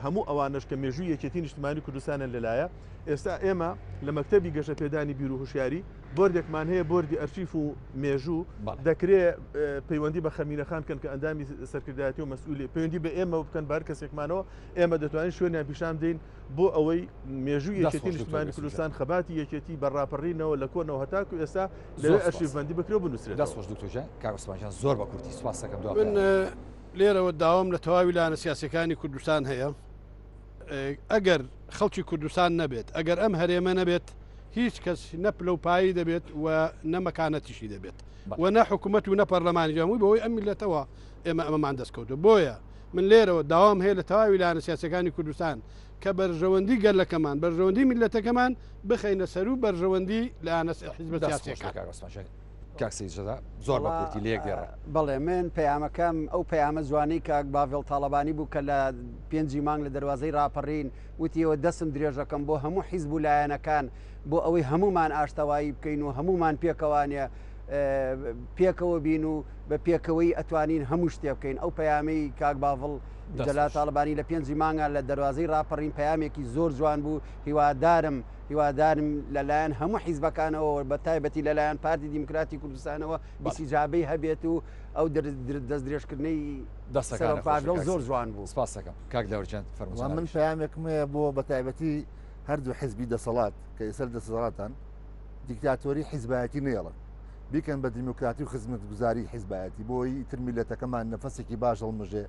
هەموو ئەوانەش کە مێژووی یەکێتی نیشتمانی کوردستانیان لەلایە، ئێستا ئێمە لە مەکتەبی گەشەپێدانی بیر و هوشیاری بۆردێکمان هەیە بۆردی ئەرشیف و مێژوو دەکرێ پەیوەندی بە خەمینە خان بکەن کە ئەندامی سەرکردایەتی و مەسئولی پەیوەندی بە ئێمە بکەن بە هەر کەسێکمانەوە ئێمە دەتوانین شوێنیان پیشان بدەین بۆ ئەوەی مێژووی یەکێتی نیشتمانی کوردستان خەباتی یەکێتی بە ڕاپەڕینەوە لە کۆنەوە هەتاکو ئێستا لەوێ ئەرشیفبەندی بکرێ و بنووسرێتەوە. دەست خۆش دکتۆر گیان. کاک عوسمان گیان زۆر بە کورتی سوپاس دەکەم دوا من لێرەوە داوام لە تەواوی لایەنە سیاسیەکانی کوردستان هەیە ئەگەر خەڵکی کوردستان نەبێت ئەگەر ئەم هەرێمە نەبێت هیچ کەس نە پلە و پایی دەبێت و نە مەکانەتیشی دەبێت و نە حکوومەت و نە پەرلەمانی هەمووی بەوەی ئەم میلەتەوە ئێمە ئەمەمان دەستکەوتو بۆیە من لێرەوە داوام هەیە لە تەواوی لایەنە سیاسەکانی کوردستان کە بەرژەوەندی گەلەکەمان بەرژەوەندی میلەتەکەمان بخەینە سەرو بەرژەوەندی لایەنە حیزبە سیاسیەکان. کاک سەید جەزا زۆر بە کورتی لە یەک دێڕە. بەڵێ من پەیامەکەم ئەو پەیامە جوانەی کاک باڤێڵ تاڵەبانی بوو کە لە پێنجی مانگ لە دەروازەی ڕاپەڕین وتیەوە دەستم درێژەکەم بۆ هەموو حیزب و لایەنەکان بۆ ئەوەی هەمومان ئاشتەوایی بکەین و هەمومان پێکەوانە پێکەوە بین و بە پێکەوەی ئەتوانین هەموو شتێ بکەین ئەو پەیامەی کاک باڤڵ جەلال تاڵەبانی لە پێنجی مانگا لە دەروازەی ڕاپەڕین پەیامێکی زۆر جوان بوو هیوادارم هیوادارم لەلایەن هەموو حیزبەکانەوە بە تایبەتی لەلایەن پارتی دیموکراتی کوردستانەوە ئیستیجابەی هەبێت و ئەو دەستدرێژکردنەی دەستەکان پاڤێڵ زۆر جوان بوو. سپاس دەکەم کاک لاوەر گیان فەرموو من پەیامێکم هەیە بۆ بە تایبەتی هەردوو حیزبی دەسەڵات کە ئێستا دەسەڵاتان دیکتاتۆری حیزبایەتی نێڵن بیکەن بە دیموکراتی و خزمەتگوزاری حیزبایەتی بۆی تر میلەتەکەمان نەفەسێکی باش هەڵمژێ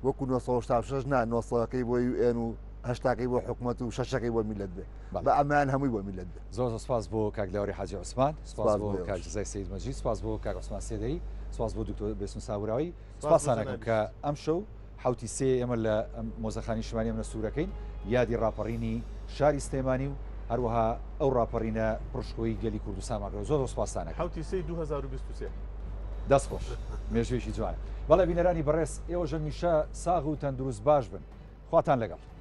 وەکو 1986 نا 900ەکەی بۆ یوئێن و هەشتاکەی بۆ حکومەت و شەشەکەی بۆ میلەت بێ بە ئەمان هەمووی بۆ میلەت بێ. زۆر زۆر سپاس بۆ کاک لاوری حاجی عوسمان، سپاس بۆ کاک جەزای سەید مەجید، سپاس بۆ کاک عوسمان سێدەیی، سپاس بۆ دکتۆر بێسون ساوراوی، سپاستان ئەکەم کە ئەمشەو حەوتی سێ ئێمە لە مۆزەخانی شمانی ئەمنە سوورەکەین یادی ڕاپەڕینی شاری سلێمانی و هەروەها ئەو ڕاپەڕینە پڕشکۆی گەلی کوردستانمان کردەوە. زۆر زۆر سپاستان ئەکەم. حەوتی سێی 2023. دەست خۆش. مێژوویەکی جوانە. بەڵێ بینەرانی بەڕێز ئێوەش هەمیشە ساغ و تەندروست باش بن. خواتان لەگەڵ.